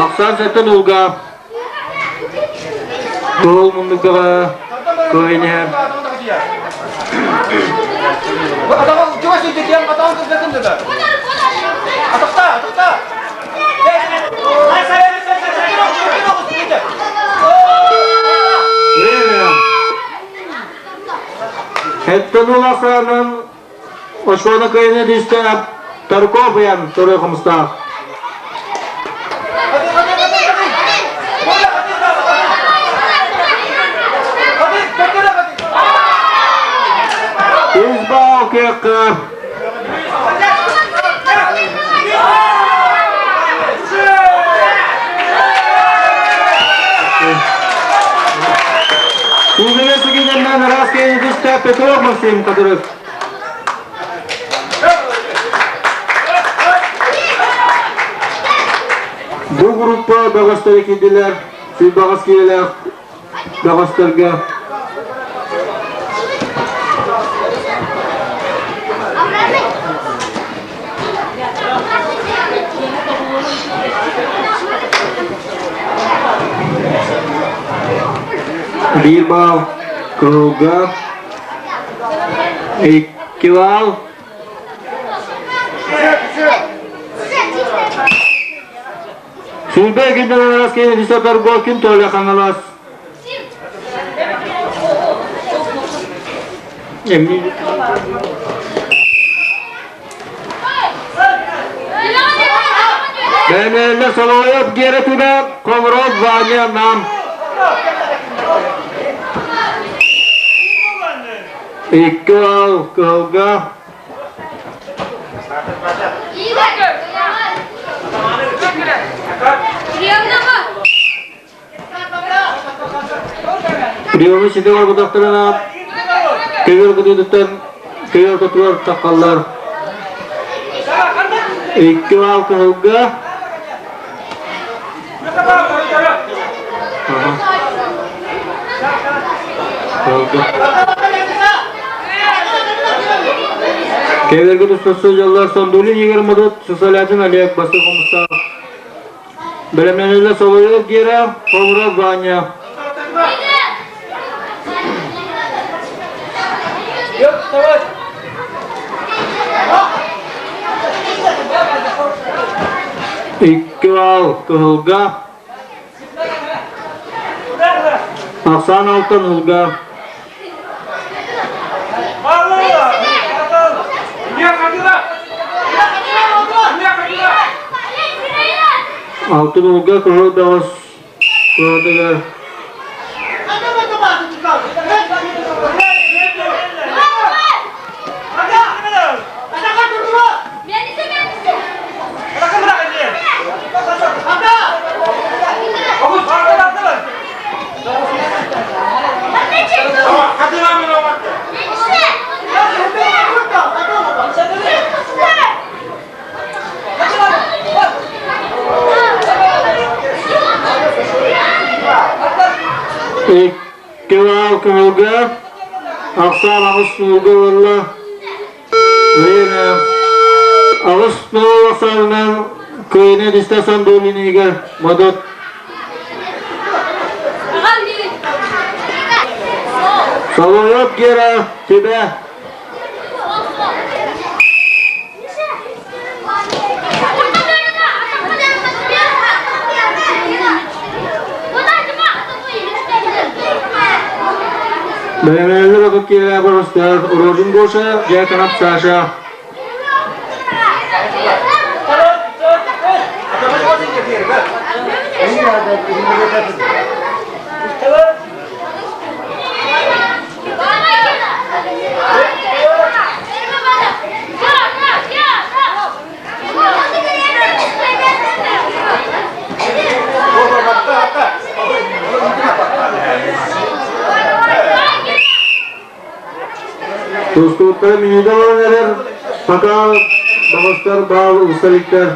Ахсаан сэттэн уулга. Кыһыл муннукка кыайын Эттэн уласаанын Ошону кыайыны түстэ Тарков ыйан Торуй Хомустаах. Үс баал кыахха. Сүүрүлэ сүгүнэннэн ыраас кыайыны түстэ Петров Максим Кадыров. Бу группа бөҕөстөрө киирдилэр, сүүрбэҕис киилэлээх бөҕөстөргө. Биир баал кыһылга Икки баал. Сүүрбэ күннэрэ киһи Торгокин Толя Хаҥалас. Бэмэллэ Соловьев Гера Түбэ, Ковров Ваня Нам. Икки ыал кыһылга Приемы ситэ олорбутахтарына көбүөр кытыытыттан көй ортотугар таххаллар. Икки ыал кыһылга Кэбэргэ тустассы дьоллор Сондулин Игорь Модут, Сусалятин Олег, Басыр Хомустаах. Бэлэмнэниллэ Соловьев Гера, Ховров Ваня. Икки баал кыһылга. Ахсаан алтан ылга. Алтын ылга кыһыл бөҕөс куоратыгар Икки кыһылга, ахсаан аҕыс суулга буолла. Время 8-0 ахсаанынан кыайыны дистэ Сандулинигэр Модут. Соловьев Гера, тебя. Бэлэмнэнэллэр отут киилэлээх барыстар Рожин Гоша, Дьяконов Саша. Тустууктара мүнүүтэ олорон эрэр, пока баҕастар баал ылса иликтэр.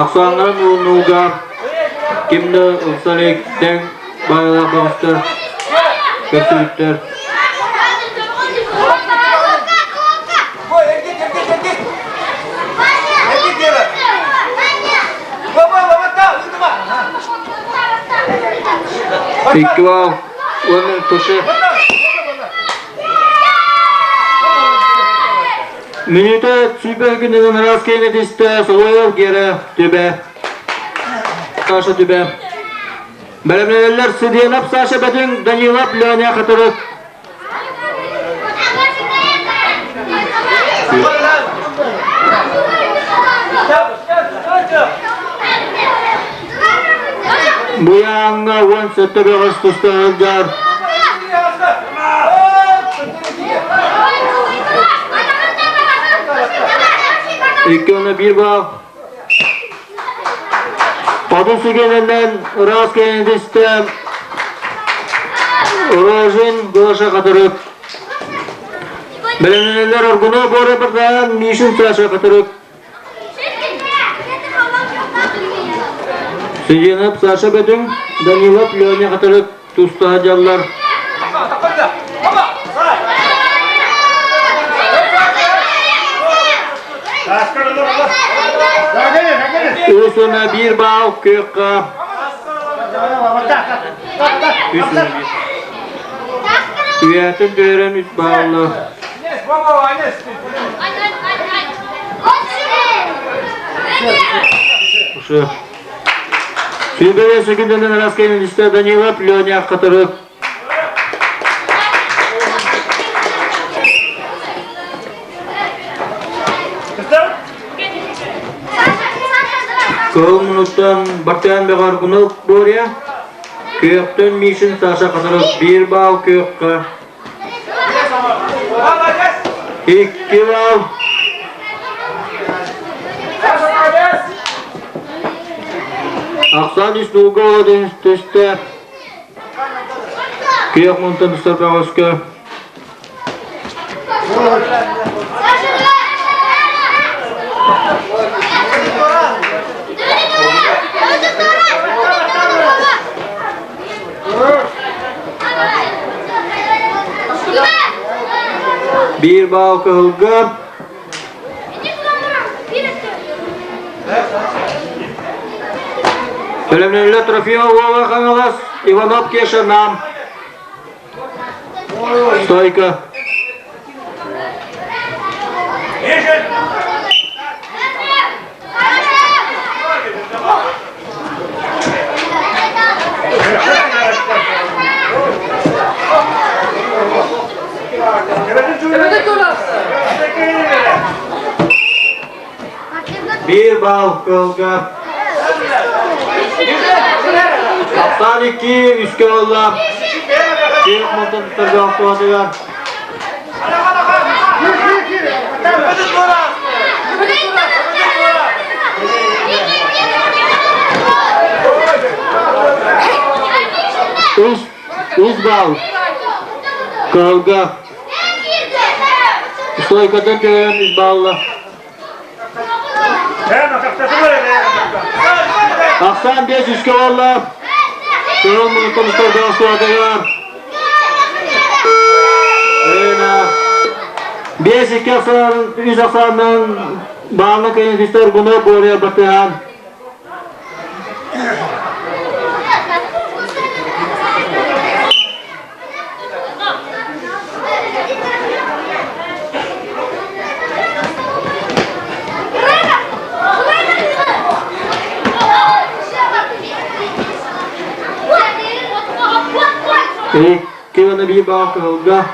Ахсааннарын ууннууга ким да ылса илик тэҥ баайалаах баҕастар көрсүбүттэр. Икки баал уонна туше. Мүнүүтэ сүүрбэ күнүнэн ыраас киэнэ түстэ, Соловьев Гера түбэ. Саша түбэ. Бэлэмнэнэллэр Сыдыанап Саша Бөтүҥ, Данилов Леня Хатырык. Буяҥҥа 17 бөҕөс туста сылдьар. Икки уонна биир баал. Хотун сүгэнинэн ыраас кэннитистэ Рожин Гоша Хатырык. Бэлэмнэнэллэр Аргунов Боря Бырдаан, Мишин Саша Хатырык. Сиденов Саша Бөтүҥ, Данилов Леня Хатырык туста сылдьаллар. Үс уонна биир баал күөххэ. Үс уонна биир. Үйэтин түһэрэн үс баалла. Сүүбэйэ секунданы раскайнылиста Данилов Леня Хатырык. Кыһыл мунуктан Бартыан Беҕаргунов Боря, Күөхтөн Мишин Саша Хатырык биир баал күөххэ. Икки баал. Ахсаан үс нуулга олодун түстэ. Күөх мунтан устар бөҕөскө. Биир баал кыһылга. Төлөмнөллө Трофимов Вова Хаҥалас, Иванов Кеша Нам. Стойка. Биир баал кыһылга. Ахсаан икки, үскэ буолла. Күөх мунтан туттарга охтуотугар. Үс, үс баал. Кыһылга. Стойкадан төһөн үс баалла. Ахсаан биэс үскэ буолла. Кыһыл муннуктан устарга суотугар. Биэс икки ахсаан, үс ахсаанынан баалла кэнники Гуно Боря батыһан. Икки уонна биир баал кыһылга.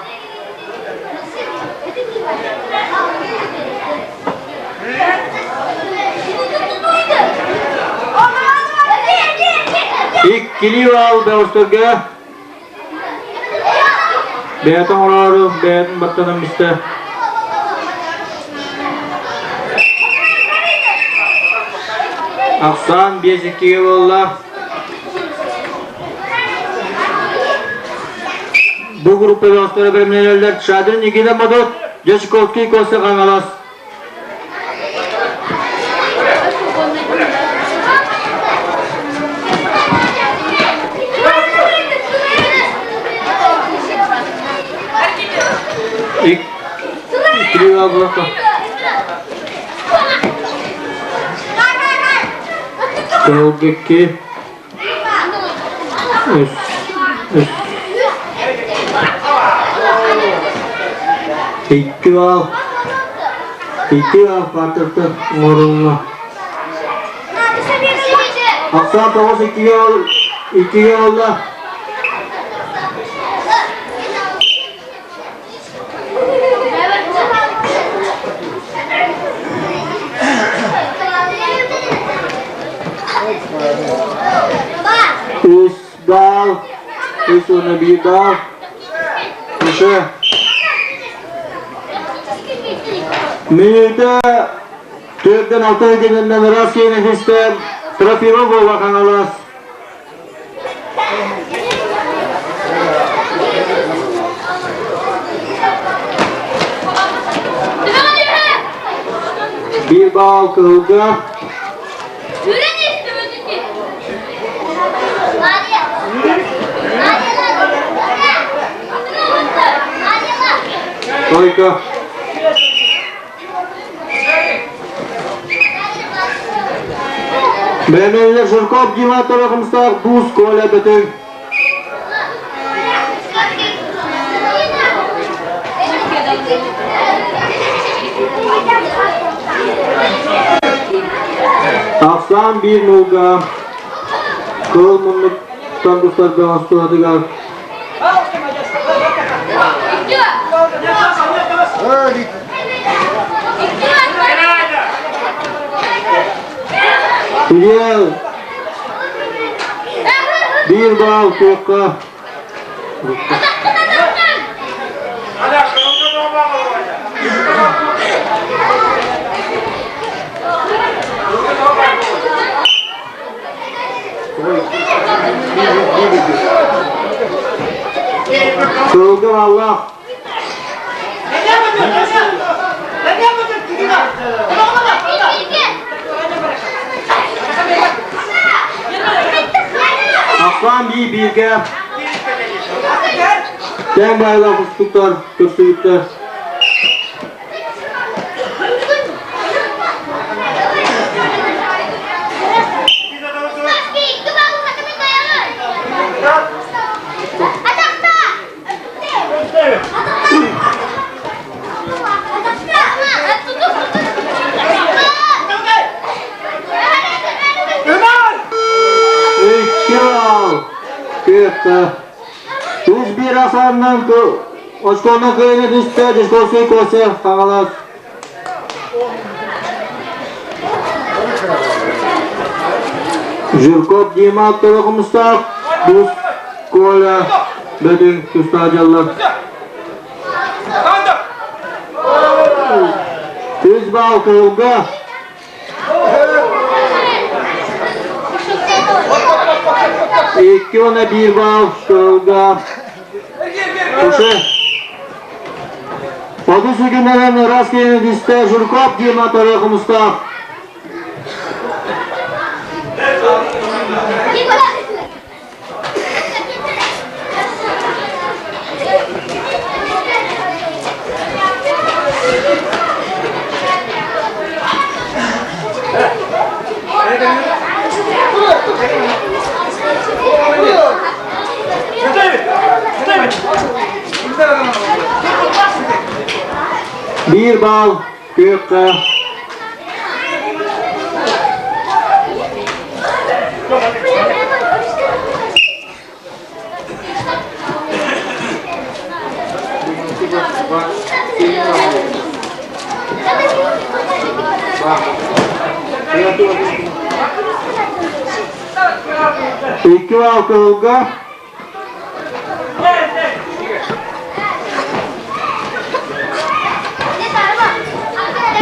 Иккилии баал бөҕөстөргө. Бэйэтэ оҥороору бэйэтин баттанан истэ. Ахсаан биэс иккигэ буолла. Бу группа бөҕөстөрө бэлэмнэнэллэр Шадрин Никита Модот, Дьячковский Костя Хаҥалас. Кылгыкки үс үс Икки баал икки баал пааттартан оҥорулунна. Ахсаан тоҕус иккигэ иккигэ буолла. Үс баал, үс уонна биир баал. Миша. Мүнүүтэ төрдөн алта геннен ыраас киэнэһистэ Трофимов Вова Хаҥалас. Биир баал кыһылга. Только. Бэлэмнэнилэр Жирков Дима Торохымстаах Дуус Коля Бөтөҥ. Ахсаан биир нуулга кыл муннуктан тустарга оскуолатыгар Кириэл биир баал туохха Кыылга бааллаах. Ахсаан бии бииргэ тэҥ баайлаах устуктар көрсүбүттэр. Икки баал. Күөттэ. Үс биир асааннан. Очкону кыайыны түстэ Дьячковский Костя Хаҥалас. Жирков Дима Аттары Хомустаах, Бус Коля Бөтүҥ тустаах дьаллар. Үс баал кыһылга. 2 уонна 1 баал кыһылга. Уже 30 секундынан ыраас киһини түстэ Жирков Дима Аттары Хомустаах. 1 балл күөххэ. 2 балл кыһылга.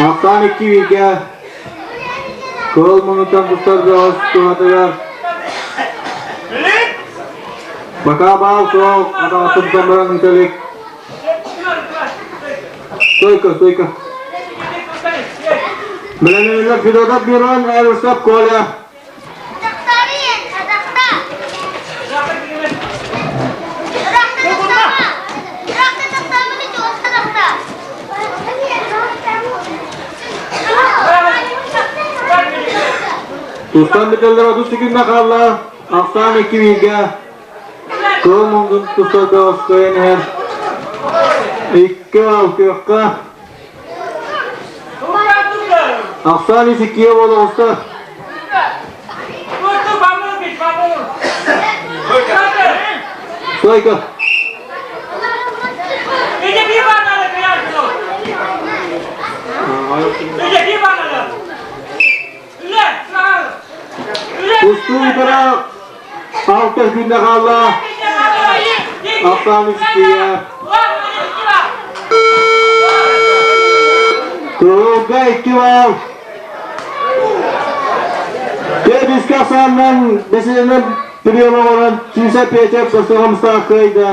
Ахсаан 2 бииргэ кыһыл муннуктан тустар бөҕөс туһатыгар Пока баал суох, атаҕастан баран ыыта илик. Стойка, стойка. Бэлэмнэниллэр Федотов Мирон, Эверстов Коля. Тустан бүтэллэр 30 секунда хаалла. Ахсаан 2 бииргэ. Кыыл муҥун тустар бөҕөс кыайан иһэр. 2 балл күөххэ. Ахсаан 3 иккиэ буола оҕуста. Стойка. Тустуу утара 6 күндэ хаалла. Ахсаан 3 иккигэ. Кыһылга 2 балл. Үскэ ахсаанынан бэсиһинэн прием оҥорон Сүүсэ Петя Сосоҕомстаах кыайда.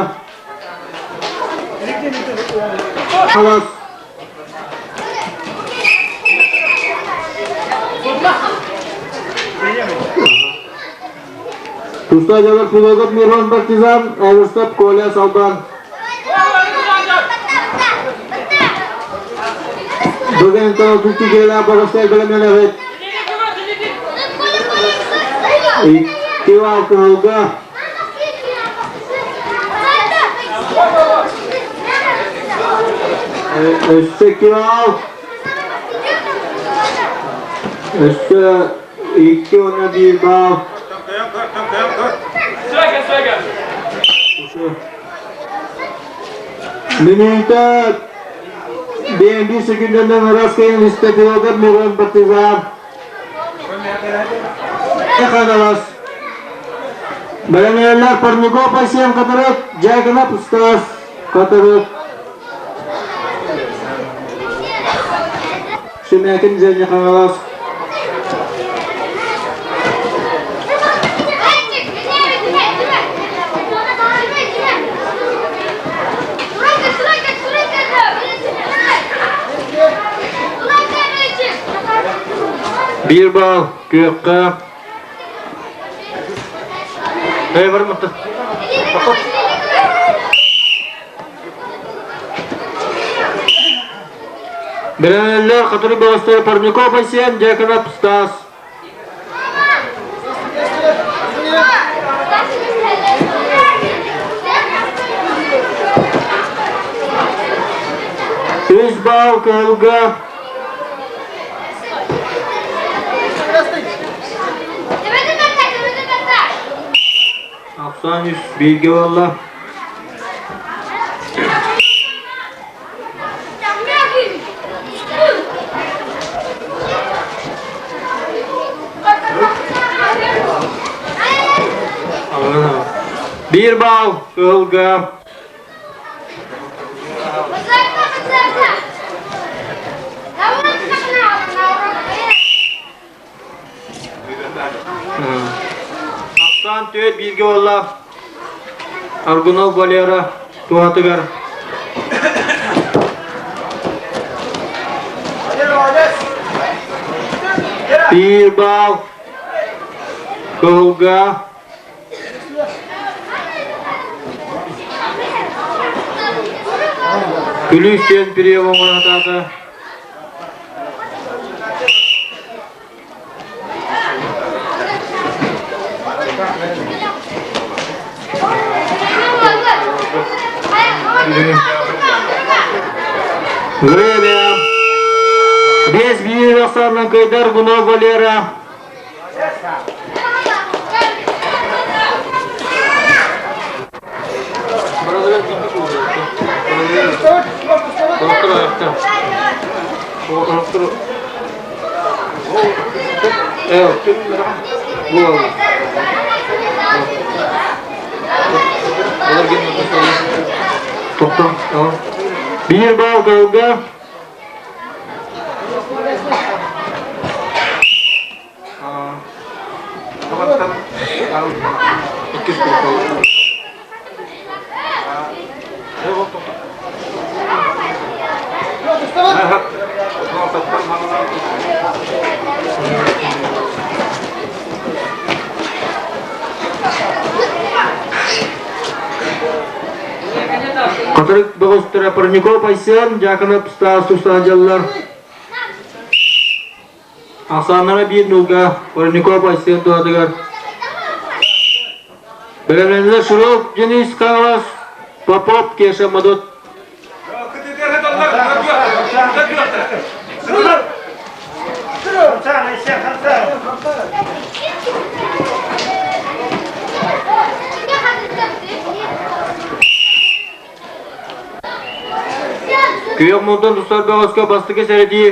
Халас. Тустаах дьалар Филогов Мирон Партизан, Эверстов Коля Салбан. Бүгүн 9 киилэлээх бөҕөстөр бэлэмнэнэбит. 2 балл кыһылга. Өссө 2 балл. Өссө 2 уонна 1 балл. Мүнүүтэ 51 секундынан ыраас кэлин истэ Федор Мирон Партизан. Хаҥалас. Бэлэмнэнэллэр Парников Айсен Хатырык, Дьяконов Стас Хатырык. Шемякин Женя Хаҥалас. 1 балл күөххэ. Эй, бармытты. Бэлэмнэнэллэр Хатырык бөҕөстөрө Парников Айсен, Дьяконов Стас. 3 балл кыһылга. Ахсаан 3 бииргэ буолла. Биир баал кыһылга. Ахсаан түөрт бииргэ буолла. Аргунов Валера туһатыгар. Биир баал кыһылга. Күлүүс диэн прием оҥоро Время. 5-1 ахсаанынан кыайдар Гунов Валера. Биир баал кыһылга. Хатырык бөҕөстөрө Парников Айсен, Дьяконов Стас тустаадьаллар. Ахсааннара биир нуулга Парников Айсен туһатыгар. Бэлэмнэнилэр Широк Денис Хаҥалас, Попов Кеша Модут. Күөх муҥтан тустар бөҕөскө бастакы сэрэтии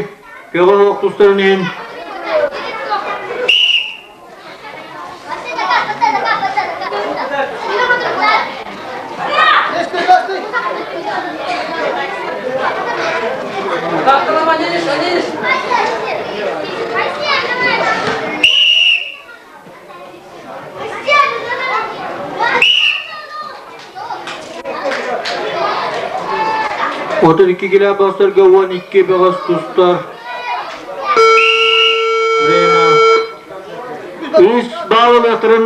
көҕө суох тустарын иһин 32 килэ бастарга 12 бөҕөс тустар. Время. Үс баал ылыахтарын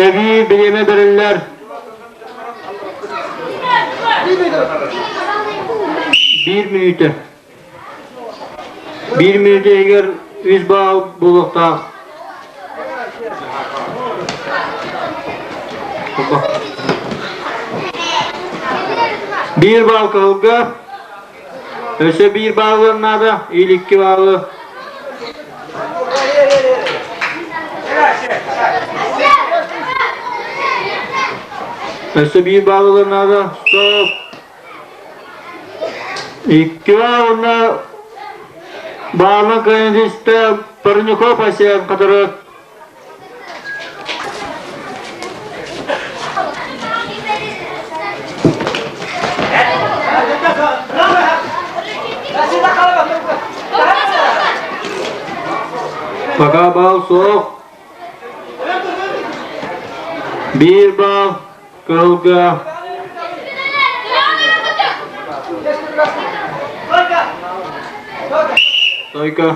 эбии бириэмэ бэриллэр. Биир мүнүүтэ. Биир мүнүүтэ иһигэр үс баал буолуохтаах. Биир баал кыһылга, өссө биир баалыан наада, или икки баалы. Өссө биир баалыан наада. Стоп. Икки уонна баалынан кыайан истэ Парнюков Асен который Пока бал суох. Биир бал Кыһылга. Сойка.